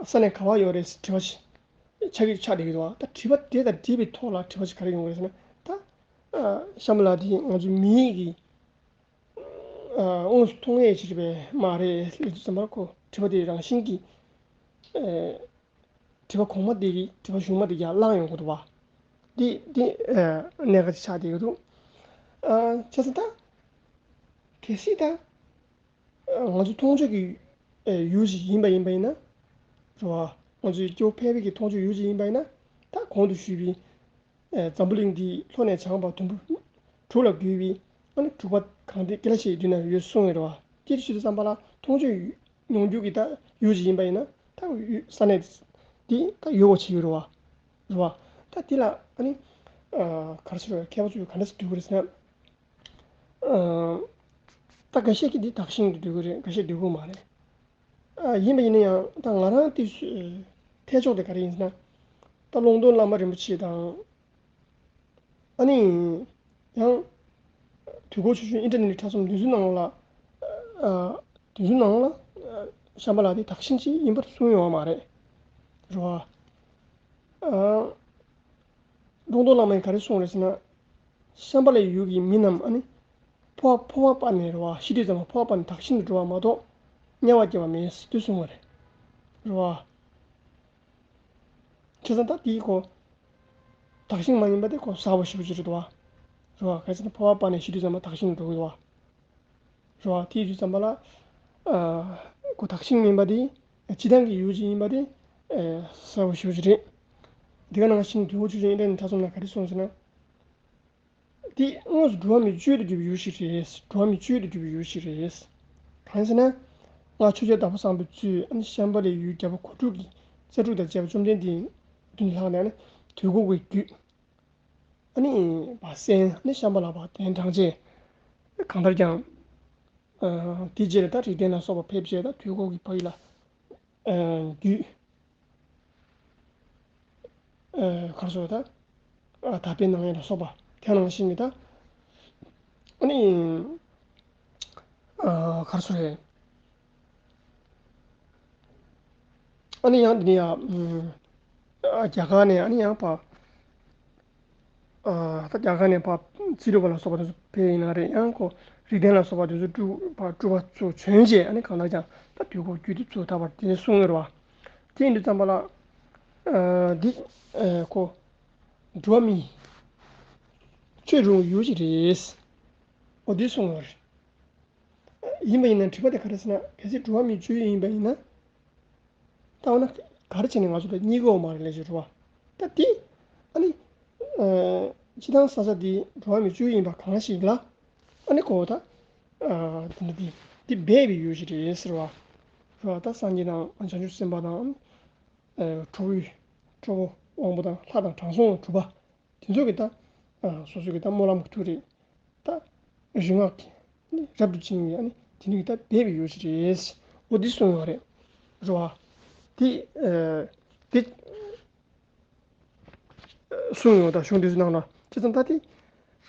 ས་གནས་ག་བ་ཡོད་རེད་ཟེར་དྲི་བ་ཞིག་ཆགས་ཀྱི་ཆགས་བསྡད་ཀྱི་འདུག་བ། ད་དྲི་བ་དེ་དང་འབྲེལ་བའི་ཐོག་ལ་དྲི་བ་ཞིག་ག་རེ་ཡོང་གི་རེད་ཟེར་ན། ད། ཨ། ཤམ་བྷ་ལ་དེ་ང་ཚོ་མི་ཡིས་ཀྱི། ཨ། དངོས་སུ་མཐོང་ཡས་ཅིག་རེད་པས་མ་རེད་ལབ་དུས་ཙམ་པར་ཁོ་དྲི་བ་དེ་རང་བཞིན་གྱིས། ཨ། དྲི་བ་གོང་མ་དེ་གི་དྲི་བ་གཞུག་མ་དེ་ཡར་ལངས་ཡོང་གི་འདུག་བ། འདི་འདི། ཨ། གནད་འགག་ཅིག་ཆགས་བསྡད་ཀྱི་འདུག་ཨ། བྱས་ཙང་ད། གལ་སྲིད་ད། ཨ། ང་ཚོ་མཐོང་ཆོས་ཀྱི། ཨ། ཡུལ་ཞིག་ཡིན་པ་ཡིན་པ་ཡིན་ན། རེད་བ། ང་ཚོའི་སྐྱེ་བོ་ཕལ་པའི་གི་མཐོང་ཆོས་ཡུལ་ཞིག་ཡིན་པ་ཡིན་ན། ད་གོང་དུ་ཞུས་པའི། ཨ། འཛམ་བུ་གླིང་འདི་ལྷོ་ནས་བྱང་བར་དུམ་བུ་དྲུག་ལ་བགོས་པའི་ཨ་ནི་དྲུག་པ་གང་དེ་ཀེ་ལ་ཤའི་མདུན་ན་ཡོད་གསུངས་ཡོད་རེད་བ། དེ་ཞུ་དུས་ཙམ་པ་ལ་མཐོང་ཆོས་མྱོང་འགྱུར་གྱི་ད་ཡུལ་ཅིག་ཡིན་པ་ཡིན་ན་ད་ཡུལ་ས་གནས་འདི་ད་ཡོད་པ་ཆགས་ཡོད་རེད་བ། རེད་བ། ད་འདི་ལ་ཨ་ནི། ཨ། ག་རེ་ཟེར་བ། མཁས་པ་ཚོས་ག་འདྲ་ཟེར་འདོད་ཀྱི་རེད་ཟེར་ན། ཨ། ད་འགའ་ཤས་ཀྱིས་འདི་དག་ཞིང་དུ་འདོད་ཀྱི་རེད། འགའ་ཤས་འདོད་ཀྱི་མ་རེད། ཨ། ཡིན་པ་ཡིན་ན་ཡང་ད་ང་རང་དེ་ཚོའི་ཐད་ཕྱོགས་དེ་ག་རེ་ཡིན་ཟེར་ན། ད་ཀློང་རྡོལ་བླ་མ་རིན་པོ་ཆེ་དང་། ཨ་ནི། ཡང་། དུས་འཁོར་ཆོས་འབྱུང་ཨིན་ཊར་ནེཊ་ཕྲ་ཚོམས་དེ་ཚོའི་ནང་ལ། ཨ། དེ་ཚོའི་ནང་ལ། ཨ། ཤམ་བྷ་ལ་དེ་དག་ཞིང་ཅིག་ཡིན་པར་གསུངས་ཡོད་མ་རེད། རེད་བ། ཨ། ཀློང་རྡོལ་བླ་མ་ཡིས་ག་རེ་གསུངས་རེད་ཟེར་ན། ཤམ་བྷ་ལའི་ཡུལ་གྱི་མི་རྣམས་ཨ་ནི། འཕོ་བ་འཕོ་བ་སྤར་ནས་རེད་བ། ཤི་དུས་ཙམ་པ་འཕོ་བ་སྤར་ནས་དག་ཞིང་དུ་འགྲོ་བ་མ་གཏོགས། དམྱལ་བར་སྐྱེ་བ་མེད་ཟེར་དུས་གསུངས་པ་རེད། རེད་བ། བྱས་ཙང་ད་དེའི་གོ། དག་ཞིང་མ་ཡིན་པ་དེ་གོ་གསལ་པོ་ཞེ་པོ་ཅིག་རེད་བ། རེད་བ། ག་རེ་ཟེར་ན་འཕོ་བ་སྤར་ནས་ཤི་དུས་ཙམ་པ་དག་ཞིང་དུ་འགྲོ་གི་རེད་བ། རེད་བ། དེའི་དུས་ཙམ་པ་ལ། ཨ། ཁོ་དག་ཞིང་མིན་པ་དེ། སྤྱིར་བཏང་གི་ཡུལ་ཅིག་ཡིན་པ་དེ། ཨ། གསལ་པོ་ཞེ་པོ་ཅིག་རེད། འདི་ག་ནང་བཞིན་དུས་འཁོར་ཆོས་འབྱུང་ཨིན་ཊར་ནེཊ་ཕྲ་ཚོམས་ལ་ག་རེ་གསུངས་ཟེར་ན། དེ་དངོས་སུ་འགྲོ་བ་མིའི་སྤྱོད་དུ་གྱུར་པའི་ཡུལ་ཞིག་རེད། འགྲོ་བ་མིའི་སྤྱོད་དུ་གྱུར་པའི་ཡུལ་ཞིག་རེད། གང་ཡིན་ཟེར་ན། སྔར་ཆོས་རྒྱལ་དྭགས་པོ་བཟང་པོས་གཙོས་ཨ་ནི་ཤམ་བྷ་ལའི་ཡུལ་རྒྱལ་པོ་གོ་དྲུག་གི་རྩ་དྲུག་དང་བཅས་པ་བཅོམ་ལྡན་འདས་མདུན་ལྷགས་ནས་ཨ་ནི་དུས་འཁོར་གྱི་རྒྱུད། ཨ་ནི་བ་གསན། ཨ་ནི་ཤམ་བྷ་ལ་བ་དན་དྲངས་རྗེས། གང་ལྟར་ཀྱང་། ཨ། དེ་རྗེས་ལ་ད་རིགས་ལྡན་ལ་སོགས་པ་ཕེབས་རྗེས་ད་དུས་འཁོར་གྱི་ཕ་ཡུལ་ལ། ཨ། རྒྱུད། ཨ། ག་རེ་ཟེར་ད། ཨ། དར་སྤེལ་གནང་ཡས་ལ་སོགས་པ་དེ་ནང་བཞིན་གྱི་ད། ཨ་ནི། ཨ། ག་རེ་ཟེར་རེད། ཨ་ནི་ཡང་འདི་ནས་ཡང་། ཨ། རྒྱ་གར་ནས་ཨ་ནི་ཡང་ཕར། ཨ། ད་རྒྱ་གར་ནས་ཕར་ཚིག་གྲུབ་པ་ལ་སོགས་པ་དེ་ཚོ་ཕེབས་ཡིན་ན་རེད། ཡང་ཁོ་རིགས་ལྡན་ལ་སོགས་པ་དེ་ཚོ་སྤྲུལ་པ་སྤྲུལ་པ་ཚོ་བྱོན་རྗེས་ཨ་ནི་གང་ལྟར་ཀྱང་ད་དུས་འཁོར་རྒྱུད་སྡེ་བཙུགས་ད་བར་དེ་ནས་གསུངས་ཡོད་རེད་བ། དེ་ཡིན་དུས་ཙམ་པ་ལ། ཨ། འདི། ཨ། ཁོ། འགྲོ་བ་མིའི་སྤྱོད་རུང་ཡུལ་ཅིག་རེད། འོ་འདི་གསུངས་ཡོད་རེད། ཡིན་པ་ཡིན་ན་དྲི་བ་དེ་ག་རེ་ཟེར་ན། གལ་སྲིད་འགྲོ་བ་མིའི་སྤྱོད་ཡུལ་ཡིན་པ་ཡིན་ན། ད་འོ་ན་ག་རེ་བྱས་ནས་ང་ཚོ་ལ་རྙེད་ཀྱི་ཡོད་མ་རེད་ལབ་ཀྱི་རེད་བ། ད་དེ་ཨ་ནི་སྤྱིར་བཏང་ས་ཆ་འདི་འགྲོ་བ་མིའི་སྤྱོད་ཡུལ་ཡིན་པ་གང་ཞིག་ལ་ཨ་ནི་གོ་ད་འདི་འདི་འདི་སྦས་པའི་ཡུལ་ཞིག་རེད་ཟེར་བ། རེད་བ། ད་སངས་རྒྱས་དང་བྱང་ཆུབ་སེམས་དཔའ་དང་། ཨ་ཁྲོ་བོའི་ཁྲོ་བོ་དབང་པོ་དང་ལྷ་དང་དྲང་སྲོང་དྲུག་པ། དེ་ཚོ་གི་ད་ཨ་སོ་སོ་གི་ད་སྨོན་ལམ་གྱི་མཐུ་རེད། ད་རིག་སྔགས་ཀྱི་ནི་རབ་ཏུ་བཅིངས་པའི་ཨ་ནི་དེ་ནི་ད་སྦས་པའི་ཡུལ་ཞིག་རེད། འོ་འདི་གསུངས་ཡོད་རེད། རེད་བ། དེ་ཨ་དེ་གསུངས་ཡོད། ད་གཞུང་འདི་ཚོའི་ནང་ལ་བྱས་ཙང་ད་དེ་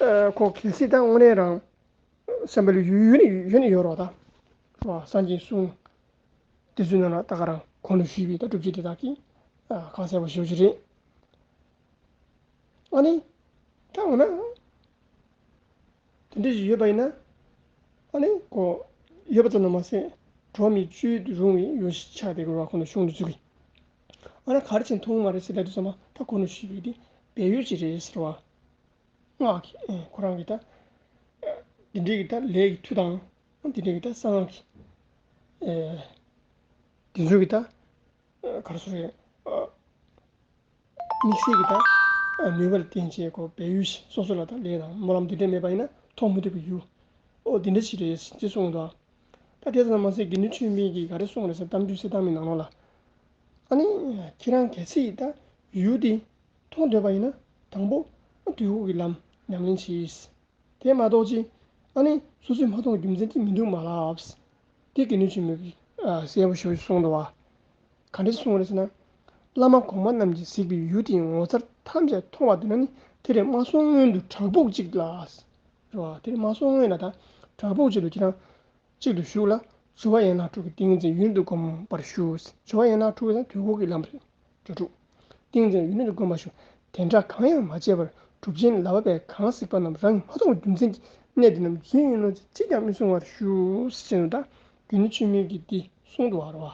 ཨ་ཁོ་གལ་སྲིད་ད་དངོས་གནས་རང་ཤམྦྷ་ལའི་ཡུལ་ཡུལ་ནི་ཡུལ་ནི་ཡོད་རོགས་ད། རེད་བ། སངས་རྒྱས་གསུངས། དེ་ཚོའི་ནང་ལ་ད་ག་རང་གོང་ནས་ཞུས་པའི་ད་སྒྲུབ་བྱེད་དེ་དག་གིས་ཨ་ཁ་གསལ་པོ་ཞེ་པོ་ཅིག་རེད། ཨ་ནི། ད་འོ་ན། དེ་འདྲ་ཞིག་ཡོད་པ་ཡིན་ན། ཨ་ནི་ཀོ། ཡོད་པ་ཙམ་དུ་མ་ཟད། འགྲོ་བ་མིའི་སྤྱོད་ཡུལ་དུ་རུང་བའི་ཡུལ་ཞིག་ཆགས་བསྡད་དགོས་པ་ཁོ་ན་གཞུང་འདི་ཚོ་གིས། ཨ་ན་ག་རེ་བྱས་མཐོང་མ་རེད་ཟེར་ལབ་དུས་ཙམ་པ་ད་ཁོ་ནས་ཞུས་པའི་དེ་སྦས་ཡུལ་ཅིག་རེད་ཟེར་བ། སྔགས་ཀྱི་ཨེ་ཁོ་རང་གི་ད། འདི་འདྲའི་གི་ད་ལས་ཀྱི་མཐུ་དང་། འདི་འདྲའི་གི་ད་གསང་སྔགས་ཀྱི། ཨེ། འདི་ཚོ་གི་ད། ག་རེ་ཟེར་རེད། དམིགས་བསལ་གྱི་ད་ནུས་པ་ལ་བརྟེན་བྱས་ཁོ་སྦས་ཡུལ་ཞིག་སོ་སོ་ལ་ད་ལས་དང་སྨོན་ལམ་འདི་འདྲ་མེད་པ་ཡིན་ན་ཐོགས་མི་ཐུབ་པའི་ཡུལ། ཨོ་འདི་འདྲ་ཞིག་རེད་ཅེས་གསུངས་འདུག་ད་དེ་ཙམ་མ་ཟད་དགེ་འདུན་ཆོས་འཕེལ་གྱིས་ག་རེ་གསུངས་རེད་ཟེར་གཏམ་རྒྱུད་གསེར་ཐང་མའི་ནང་ལོགས་ལ། ཨ་ནི་ཁྱེད་རང་གལ་སྲིད་ད་ཡུལ་འདི་མཐོང་འདོད་པ་ཡིན་ན་དང་པོ་དུས་འཁོར་གྱི་ལམ་ཉམས་ལེན་བྱས། དེ་མ་གཏོགས་ཅི། ཨ་ནི་སོ་སོས་མ་མཐོང་རྒྱུ་མཚན་ཅི་མི་འདུག་མ་ལབ། དེ་དགེ་འདུན་ཆོས་འཕེལ་གྱིས་ཨ་གསལ་པོ་ཞེ་པོ་ཞིག་གསུངས་འདུག་བ། ག་འདྲས་གསུངས་རེད་ཟེར་ན། བླ་མ་གོང་མ་རྣམས་ཀྱིས་གཟིགས་པའི་ཡུལ་དེའི་ངོ་མཚར་ཐམས་ཅད་མཐོང་བ་དེ་ན་ནི་དེ་རེད་མ་སོང་སྔོན་དུ་བྲག་ཕུག་ཅིག་ལ། རེད་བ། དེ་རེད་མ་སོང་སྔོན་ལ་ད་བྲག་ཕུག་ཅིག་ལ་ཁྱེད་རང་གཅིག་ཏུ་བཞུགས་ལ། སྦྱོར་བ་ཡན་ལག་དྲུག་གི་ཏིང་འཛིན་ཡུན་རིང་དུ་བསྒོམ་པར་ཞུ། སྦྱོར་བ་ཡན་ལག་དྲུག་ཡང་དུས་འཁོར་གྱི་ལམ་རེད། སྦྱོར་དྲུག་ཏིང་འཛིན་ཡུན་རིང་དུ་བསྒོམ་པར་ཞུ། དེ་འདྲ་གང་ཡང་མ་བྱས་པར་གྲུབ་ཆེན་ལག་པ་པས་གང་གཟིགས་པ་རྣམས་རང་གིས་མ་མཐོང་བའི་རྒྱུ་མཚན་གྱིས་གནས་འདི་རྣམས་རྒྱུན་ཡིན་ནོ་ཅིས་ཀྱང་མི་གསུང་བར་ཞུ། ཟེར་ནས་ད་དགེ་འདུན་ཆོས་འཕེལ་གྱིས་འདི་གསུངས་འདུག་བ། རེད་བ།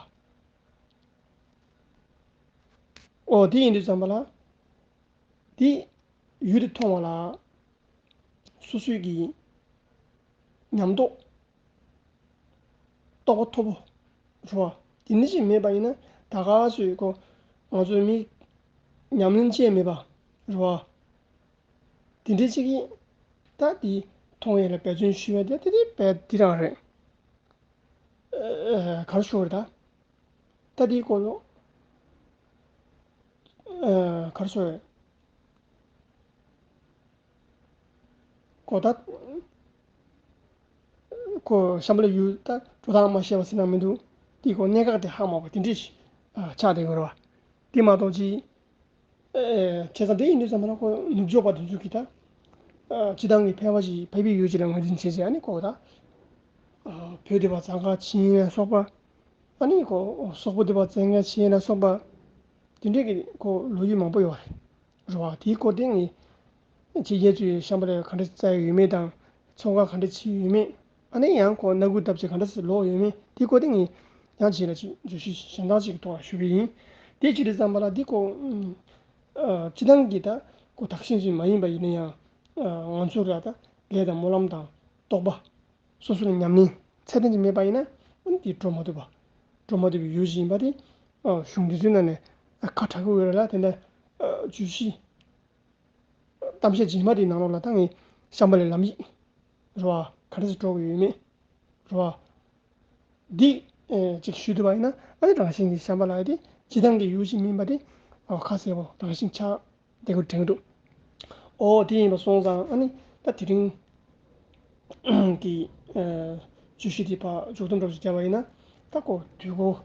ཨོ་དེ་ཡིན་དུས་ཙམ་པ་ལ། དེ་ཡུལ་དེ་མཐོང་བ་ལ། སོ་སོའི་གི་ཉམས་རྟོགས། རྟོགས་པ་མཐོ་པོ། རེད་བ། དེ་འདྲ་ཞིག་མེད་པ་ཡིན་ན་ད་ག་སུ་ཡོད་གོ། ང་ཚོའི་མི་ཉམས་ལེན་བྱས་མེད་པ། རེད་བ། དེ་འདྲ་ཅིག་གིས་ད་དེ་མཐོང་ཡས་ལ་འབད་བརྩོན་ཞུས་པ་དེ་དེ་དེ་བས་དེ་རང་རེད། ཨ་ག་རེ་ཞུ་དགོས་རེད་ད། ད་དེའི་སྐོར་ལ། ཨ་ག་རེ་ཞུ་དགོས་རེད། ཁོ་ད། ཁོ་ཤམ་བྷ་ལའི་ཡུལ་ད་འགྲོ་སྟངས་མ་ཤེས་པ་ཟེར་ན་མི་འདུག་དེ་ཁོ་གནད་འགག་དེ་ཧ་མ་གོ་དེ་འདྲས་ཤིག་ཨ་ཆགས་བསྡད་ཡོད་རེད་བ། དེ་མ་གཏོགས་ཅི། ཨེ་བྱས་ཙང་དེ་ཡིན་དུས་ཙམ་པ་ལ་ཁོ་ནུབ་ཕྱོགས་པ་དེ་ཚོ་གིས་ད། ཨ་སྤྱིར་བཏང་གི་ཕལ་པ་ཞིག་ཕལ་པའི་ཡུལ་ཅིག་ལ་ངོས་འཛིན་བྱས་ཚེ་ཨ་ནི་ཁོ་ད། ཨ་བོད་སྡེ་པ་གཙང་ཁ་ཆེན་ལ་སོགས་པ། ཨ་ནི་ཁོ་སོག་པོ་སྡེ་པ་བཙན་ཁ་ཆེན་ལ་སོགས་པ། དེ་འདྲས་ཀྱི་ཁོ་ལོ་རྒྱུས་མང་པོ་ཡོད་རེད། རེད་བ། དེའི་སྐོར་དེ་ངས་ཕྱི་རྒྱལ་ཚོས་ཤམ་བྷ་ལ་ག་འདྲ་བཙལ་ཡོད་མེད་དང་ཚོང་ཁང་ག་འདྲ་ཕྱེ་ཡོད་མེད། ཨ་ནི་ཡང་ཁོ་སྣ་ཁུག་བཏབ་བྱས་ག་འདྲ་སེ་ལོག་ཡོད་མེད་དེའི་སྐོར་དེ་ངས་ཡང་ཕྱི་ལ་ཅིག་བརྗོད་གཞི་གཞན་དག་ཅིག་གི་ཐོག་ལ་ཞུ་གི་ཡིན། དེ་ཅི་རེད་བསམ་པ་ལ་འདི་ཁོ་ཨ་སྤྱི་བཏང་གི་ད་ཁོ་དག་ཤིང་ཅིག་མ་ཡིན་པ་ཡིན་ན་ཡང་ཨ་ང་ཚོ་ལ་ད་ལས་དང་སྨོན་ལམ་དང་རྟོགས་པ། སོ་སོ་ལ་ཉམས་ལེན་ཚད་ལྡན་ཅིག་མེད་པ་ཡིན་ན་ཨ་ནི་དེ་འགྲོ་མ་ཐུབ་པ། འགྲོ་མ་ཐུབ་པའི་ཡུལ་ཞིག་ཡིན་པ་དེ་ཨ་གཞུང་འདི་ཚོའི་ནང་ནས་ཨ་ཁ་གྲག་གི་ཡོད་རེད་ལ། དེ་འདྲ་ཨ་བརྗོད་གཞི་གཏམ་བཤད་རྗེས་མ་དེའི་ནང་ལོགས་ལ་ད་ངས་ཤམ་བྷ་ལའི་ལམ་ཡིག་རེད་བ། ག་འདྲ་སེ་འགྲོ་གི་ཡོད་མེད་རེད་བ། འདི་ཨེ་ཅིག་ཞུ་ཐུབ་པ་ཡིན་ན་ཨ་ནི་རང་བཞིན་གྱིས་ཤམ་བྷ་ལ་ཡི་དེ་སྤྱིར་བཏང་གི་ཡུལ་ཅིག་མིན་པ་དེ་ཨ་ཁ་གསལ་པོ་རང་བཞིན་ཆགས་བསྡད་དགོས་དྲན་གྱི་འདུག་ཨོ་དེ་ཡིན་པ་སོང་ཙང་ཨ་ནི་ད་དེ་རིང་གི་ཨེ་བརྗོད་གཞི་དེ་ཕར་མཇུག་སྡོམ་འདྲ་བོ་ཞིག་བརྒྱབ་པ་ཡིན་ན་ད་ཁོ་དུས་འཁོར་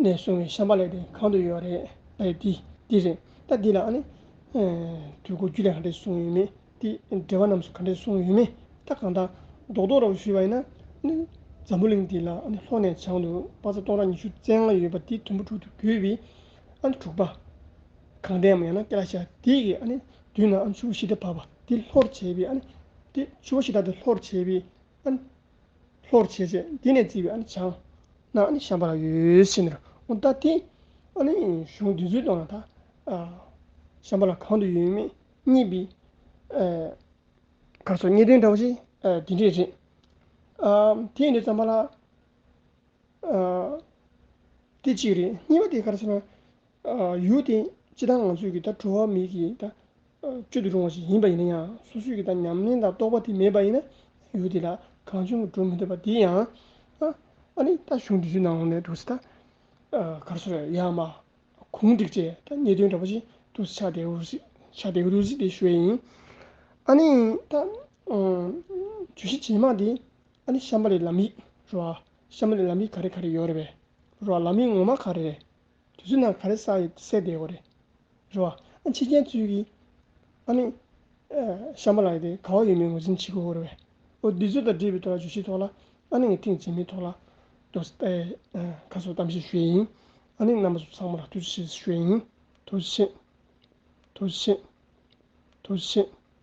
ནས་གསུངས་པའི་ཤམ་བྷ་ལ་དེ་གང་དུ་ཡོད་རེད་ལབ་ཡས་དེ་དེ་རེད། ད་འདི་ལ་ཨ་ནི་ཨེ་དུས་འཁོར་རྒྱུད་ལས་ག་འདྲས་གསུངས་ཡོད་མེད། དེ་འགྲེལ་པ་རྣམས་སུ་ག་འདྲས་གསུངས་ཡོད་མེད། ད་གང་ལྟར་རྡོག་རྡོག་ར་བ་ཞུས་པ་ཡིན་ན་ནི་འཛམ་བུ་གླིང་འདི་ལ་ཨ་ནི་ལྷོ་ནས་བྱང་དུ་དཔག་ཚད་སྟོང་ཕྲག་ཉི་ཤུ་རྩ་ལྔ་ཡོད་པ་དེ་དུམ་བུ་དྲུག་ཏུ་བགོས་པའི་ཨ་ནི་དྲུག་པ། གངས་ལྡན་མ་ཡང་ན་ཀེ་ལ་ཤ་དེ་གི་ཨ་ནི་མདུན་ན་ཨ་ནི་ཆུ་བོ་ཤིང་རྟ་བབས་པ་དེ་ལྷོར་བྱས་པའི་ཨ་ནི་དེ་ཆུ་བོ་ཤིང་རྟ་དེ་ལྷོར་བྱས་པའི་ཨ་ནི་ལྷོར་བྱས་རྗེས་དེ་ནས་བརྩིས་པའི་ཨ་ནི་བྱང་ན་ཨ་ནི་ཤམ་བྷ་ལ་ཡོད་ཟེར་ནས། འོ་ད་དེ་ཨ་ནི་གཞུང་འདི་ཚོའི་ཐོག་ལ་ད་ཨ་ཤམ་བྷ་ལ་གང་དུ་ཡོད་མེད་རྙེད་པའི་ཨ་གར་སོགས་རྙེད་དོན་འདྲ་བོ་ཞིག་ཨ་འདི་འདྲས་རེད། ཨ་དེ་ཡིན་དུས་ཙམ་པ་ལ། ཨ་དེ་གཅིག་རེད། གཉིས་པ་དེ་ག་རེ་ཟེར་ན། ཨ་ཡུལ་དེ་སྤྱིར་བཏང་ང་ཚོས་ཀྱི་ད་འགྲོ་བ་མི་གི་ད་ཨ་བཅུད་དུ་རུང་བ་ཞིག་ཡིན་པ་ཡིན་ན་ཡང་། སོ་སོའི་གི་ད་ཉམས་ལེན་དང་རྟོགས་པ་དེ་མེད་པ་ཡིན་ན། ཡུལ་དེ་ལ་གང་བྱུང་འགྲོ་མི་འདོད་པ་དེ་ཡང་། ཨ་ཨ་ནི་ད་གཞུང་འདི་ཚོའི་ནང་ནས་འགྲོ་སྲིད་ད། ཨ་ག་རེ་ཟེར་ཡ་མ། གུང་བསྒྲིགས་བྱས་ད་ཉེས་དོན་འདྲ་པོ་ཞིག་ཏུ་ཆགས་བསྡད་འདུག་ཟེར། ཆགས་བསྡད་འདུག་ཟེར་དེ་ཞུ་ཡས་ཡིན། ཨ་ནི་ད་ཨ་བརྗོད་གཞི་རྗེས་མ་དེ་ཨ་ནི་ཤམྦྷ་ལའི་ལམ་ཡིག་རེད་བ། ཤམྦྷ་ལའི་ལམ་ཡིག་ག་རེ་ག་རེ་ཡོད་རེད་པས། རེད་བ། ལམ་ཡིག་ངོ་མ་ག་རེ་རེད། དེ་ཚོའི་ནང་ག་རེ་གསལ་ཡོད་གསལ་བསྡད་ཡོད་རེད། རེད་བ། ཨ་ཕྱི་རྒྱལ་ཚོས་ཀྱིས་ཨ་ནི་ཨ་ཤམྦྷ་ལ་དེ་ག་བ་ཡོད་མེད་ངོས་འཛིན་བྱེད་དགོས་རེད་པས། འོ་འདི་ཚོ་དང་འབྲེལ་བའི་ཐོག་ལ་བརྗོད་གཞིའི་ཐོག་ལ་ཨ་ནི་ངས་ཐེངས་རྗེས་མའི་ཐོག་ལ་ཏོག་ཙམ་ཨ་ཁ་སོ་གཏམ་བཤད་ཞུ་ཡས་ཡིན། ཨ་ནི་རྣམ་པ་ཚོ་ཚང་མ་ལ་ཐུགས་རྗེ་ཆེ་ཞུ་ཡས་ཡིན། ཐུགས་རྗེ་ཆེ། ཐུགས་རྗེ་ཆེ། ཐུགས་རྗེ་ཆེ།